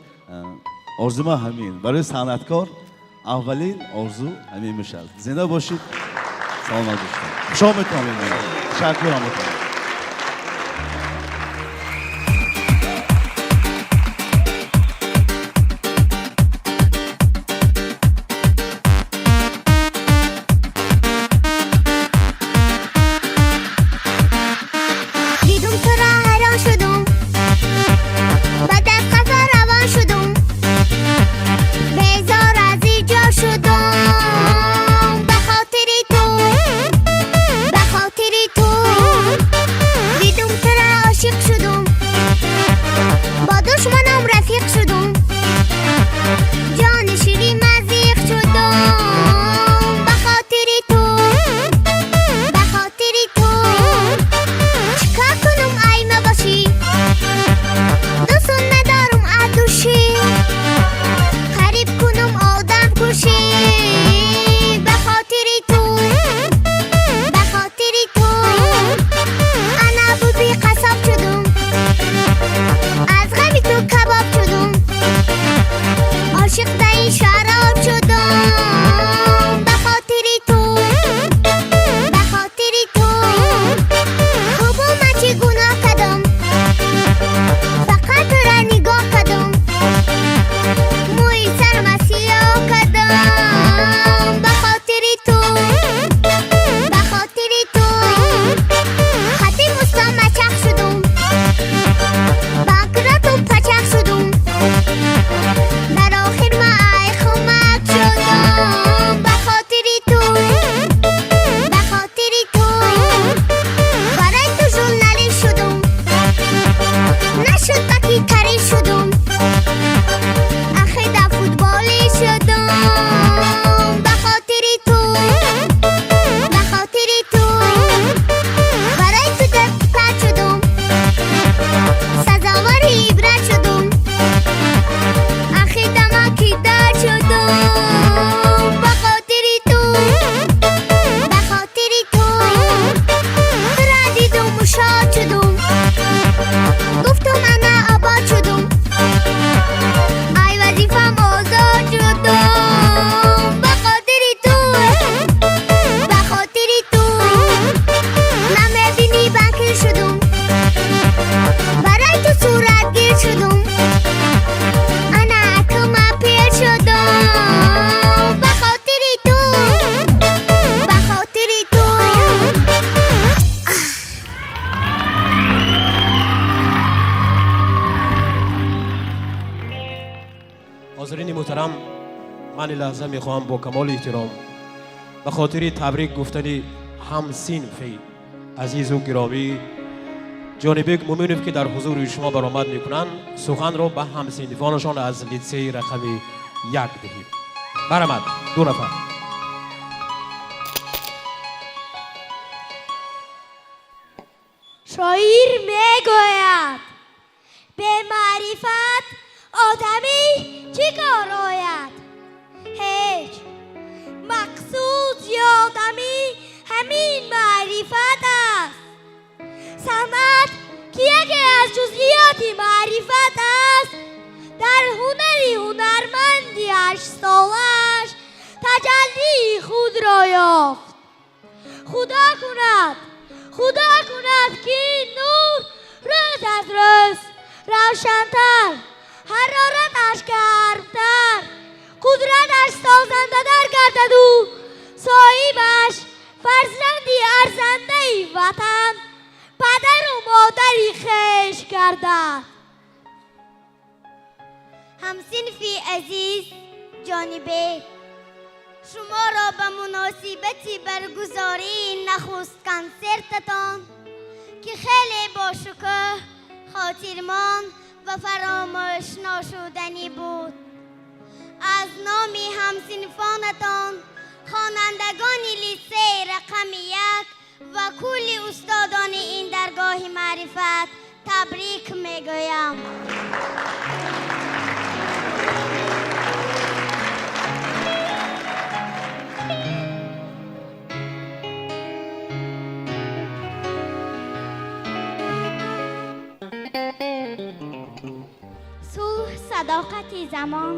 Орзума ҳамин. Барои санъаткор аввалин орзу ҳамин мешавад. Зинда бошед, саломат бошед. Хушомадтон. Ташаккур ҳаматон.
Дидум туро, ҳайрон шудум, ба даст қафо равон шудум, безор аз иҷо шудум, ба хотири ту, ба хотири ту.
Муҳтарам, ман ин лаҳза мехоҳам бо камоли эҳтиром ба хотири табрик гуфтани ҳамсинфи азизу гиромӣ Ҷонибек Муминов, ки дар ҳузури шумо баромад мекунанд, суханро ба ҳамсинфонашон аз литсеи рақами 1 диҳем. Баромад 2 нафар.
Шоир мегӯяд: бемаърифат одамӣ чӣ кор ояд? Ҳеҷ. Мақсуди одамӣ ҳамин маърифат аст. Санъат, ки яке аз ҷузъиёти маърифат аст, дар ҳунари ҳунарманди 8-солааш таҷаллии худро ёфт. Худо кунад, ки ин нур рӯз аз рӯз равшантар, ҳарораташ гармтар, қудраташ созандатар гардаду соҳибаш фарзанди арзандаи ватан, падару модари хеш гардад.
Ҳамсинфи азиз Ҷонибек, шуморо ба муносибати баргузории нахуст консертатон, ки хеле бошукӯҳ, хотирмон ва фаромӯшношуданӣ буд, аз номи ҳамсинфонатон, хонандагони литсеи рақами 1 ва кулли устодони ин даргоҳи маърифат табрик мегӯям.
Сулҳ садоқати замон,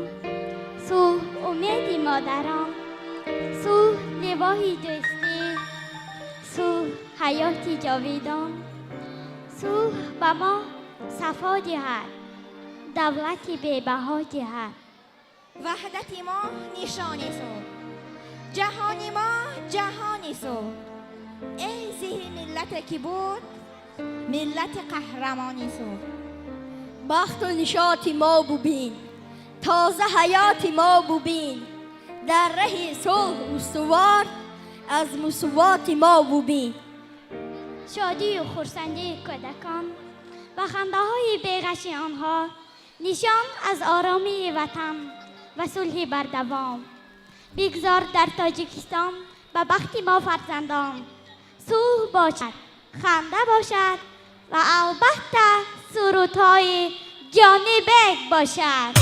сулҳ умеди модарон, сулҳ ливоҳи дӯстӣ, сулҳ ҳаёти ҷовидон, сулҳ ба мо сафо диҳад, давлати бебаҳо диҳад.
Ваҳдати мо нишони сулҳ, ҷаҳони мо ҷаҳони сулҳ. Эй зеҳри миллате ки буд, миллати қаҳрамони сулҳ.
Бахту нишоти мо бубин, тоза ҳаёти мо бубин, дар раҳи сулҳ устувор аз мусовоти мо бубин.
Шодию хурсандии кӯдакон ва хандаҳои беғаши онҳо нишон аз оромии ватан ва сулҳи бардавом. Бигзор дар Тоҷикистон ба бахти мо фарзандон сулҳ бошад, ханда бошад ва албатта сурудҳои Ҷонибек бошад.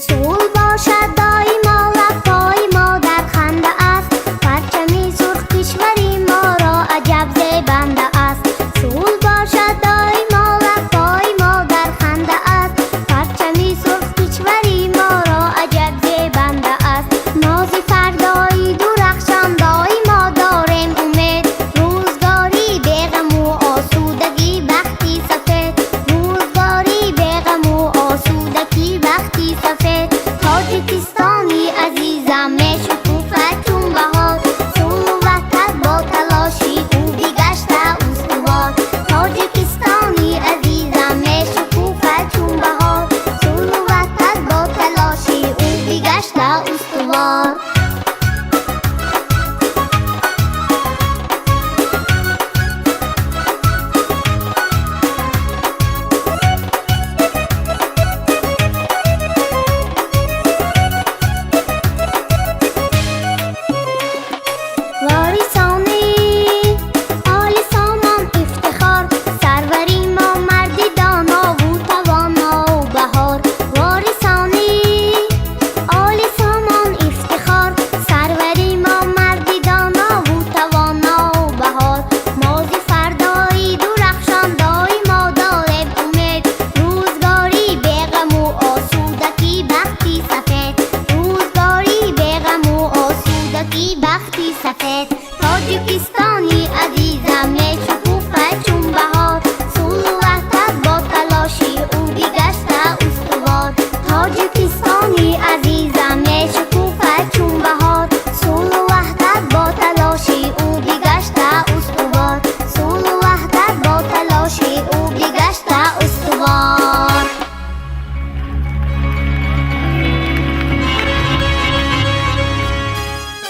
Сулҳ бошад доимо, лабҳои мо дар ханда аст, парчами сурх.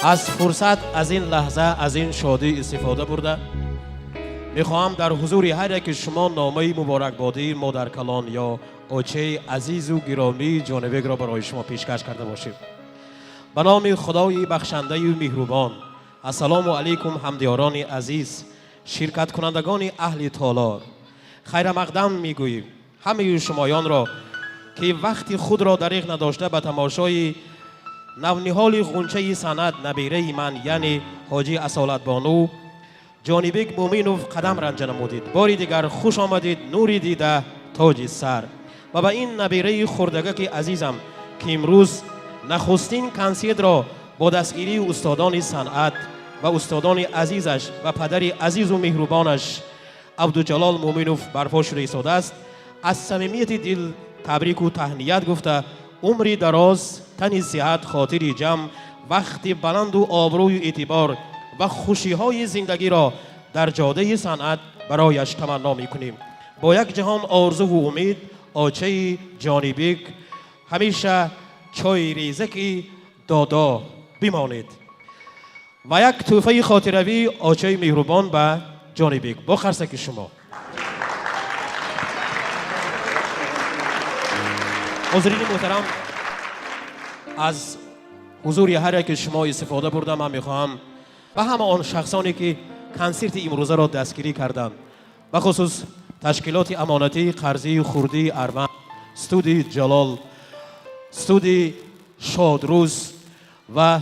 Аз фурсат, аз ин лаҳза, аз ин шодӣ истифода бурда мехоҳам дар ҳузури ҳар яки шумо номаи муборакбодии модаркалон ё очаи азизу гиромии Ҷонибекро барои шумо пешкаш карда бошем. Ба номи Худои бахшандаю меҳрубон. Ассалому алайкум, ҳамдиёрони азиз, ширкаткунандагони аҳли толор. Хайрамақдам мегӯем ҳамаи шумоёнро, ки вақти худро дариғ надошта ба тамошои навниҳоли ғунчаи санъат, набираи ман, яъне ҳоҷӣ Асолатбону Ҷонибек Муъминов қадам ранҷа намудид. Бори дигар хуш омадид, нури дида, тоҷи сар. Ва ба ин набираи хурдагаки азизам, ки имрӯз нахустин консертро бо дастгирии устодони санъат ва устодони азизаш ва падари азизу меҳрубонаш Абдуҷалол Муъминов барпо шуда истодааст, аз самимияти дил табрику таҳният гуфта, умри дароз, тани сиҳат, хотири ҷамъ, вақти баланду обрӯю эътибор ва хушиҳои зиндагиро дар ҷодаи санъат барояш таманно мекунем. Бо як ҷаҳон орзуву умед, очаи Ҷонибек. Ҳамеша чойрезаки додо бимонед. Ва як тӯҳфаи хотиравӣ очаи меҳрубон ба Ҷонибек бо қарсаки шумо. Ҳозирини муҳтарам, аз ҳузури ҳар яки шумо истифода бурда ман мехоҳам ба ҳама он шахсоне, ки консерти имрӯзаро дастгирӣ карданд, бахусус ташкилоти амонатии қарзии хурдии Арванд, студии Ҷалол, студии Шодрӯз ва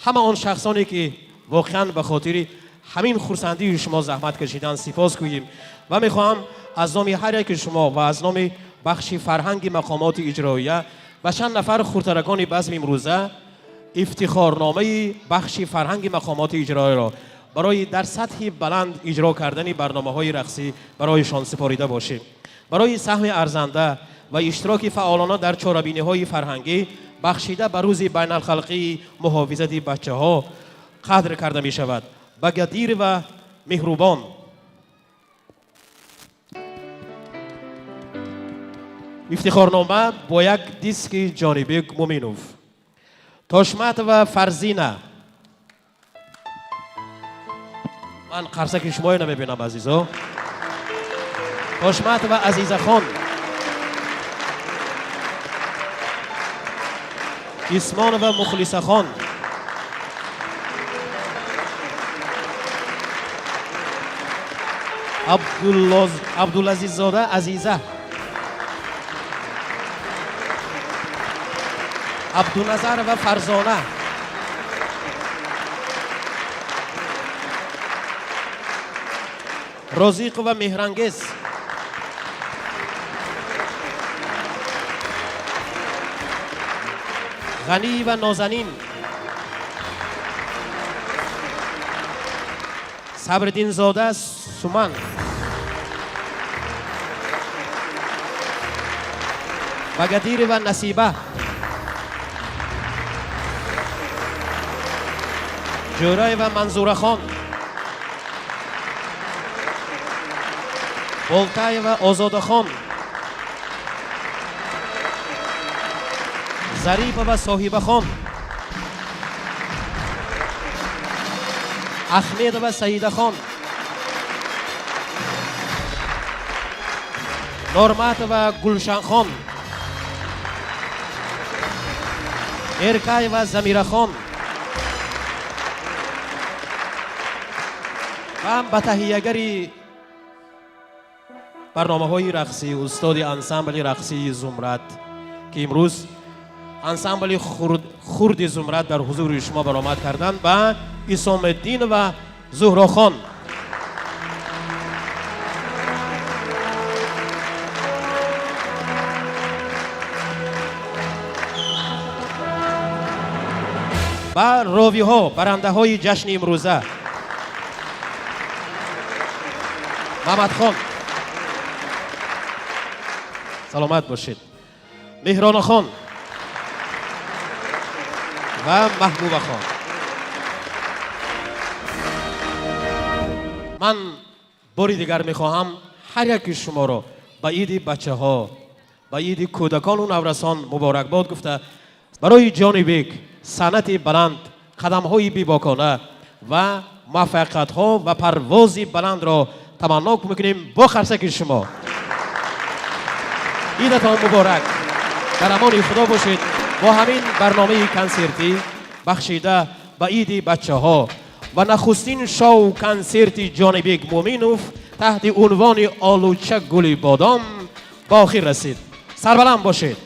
ҳама он шахсоне, ки воқеан ба хотири ҳамин хурсандии шумо заҳмат кашиданд, сипос гӯем. Ва мехоҳам аз номи ҳар яки шумо ва аз номи бахши фарҳанги мақомоти иҷроия ба чанд нафар хурдтаракони базми имрӯза ифтихорномаи бахши фарҳанги мақомоти иҷроияро барои дар сатҳи баланд иҷро кардани барномаҳои рақсӣ барояшон супорида бошем. Барои саҳми арзанда ва иштироки фаъолона дар чорабиниҳои фарҳангӣ, бахшида ба рӯзи байналхалқии муҳофизати бачаҳо қадр карда мешавад, ба Гадир ва Меҳрубон ифтихорнома бо як диски Ҷонибек Муъминов. Тошматова Фарзина. Ман қарсаки шуморо намебинам, азизо. Тошматова Азизахон, Исмонова Мухлисахон, Абдулазиззода Азиза, Абдуназарова Фарзона, Розиқова Меҳрангез, Ғаниева Нозанин, Сабриддинзода Суман, Багадирова Насиба, Ҷӯраева Манзурахон, Болтаева Озодахон, Зарипова Соҳибахон, Ахмедова Саидахон, Норматова Гулшанхон, Эркаева Замирахон ва ба таҳиягари барномаҳои рақсӣ, устоди ансамбли рақсии Зумрад, ки имрӯз ансамбли хурди Зумрад дар ҳузури шумо баромад карданд, ба Исомиддин ва Зуҳрохон. Ба ровиҳо, барандаҳои ҷашни имрӯза: Мамадхон, саломат бошед, Меҳронахон ва Маҳбубахон. Ман бори дигар мехоҳам ҳар яки шуморо ба иди бачаҳо, ба иди кӯдакону наврасон муборакбод гуфта, барои Ҷонибек санъати баланд, Қадамҳои бебокона ва муваффақиятҳо ва парвози баландро таманно мекунем бо қарсаки шумо. Идатон муборак, дар амони Худо бошед. Бо ҳамин барномаи консертӣ бахшида ба иди бачаҳо ва нахустин шоу консерти Ҷонибек Муъминов таҳти унвони Олуча гули бодом ба охир расид. Сарбаланд бошед.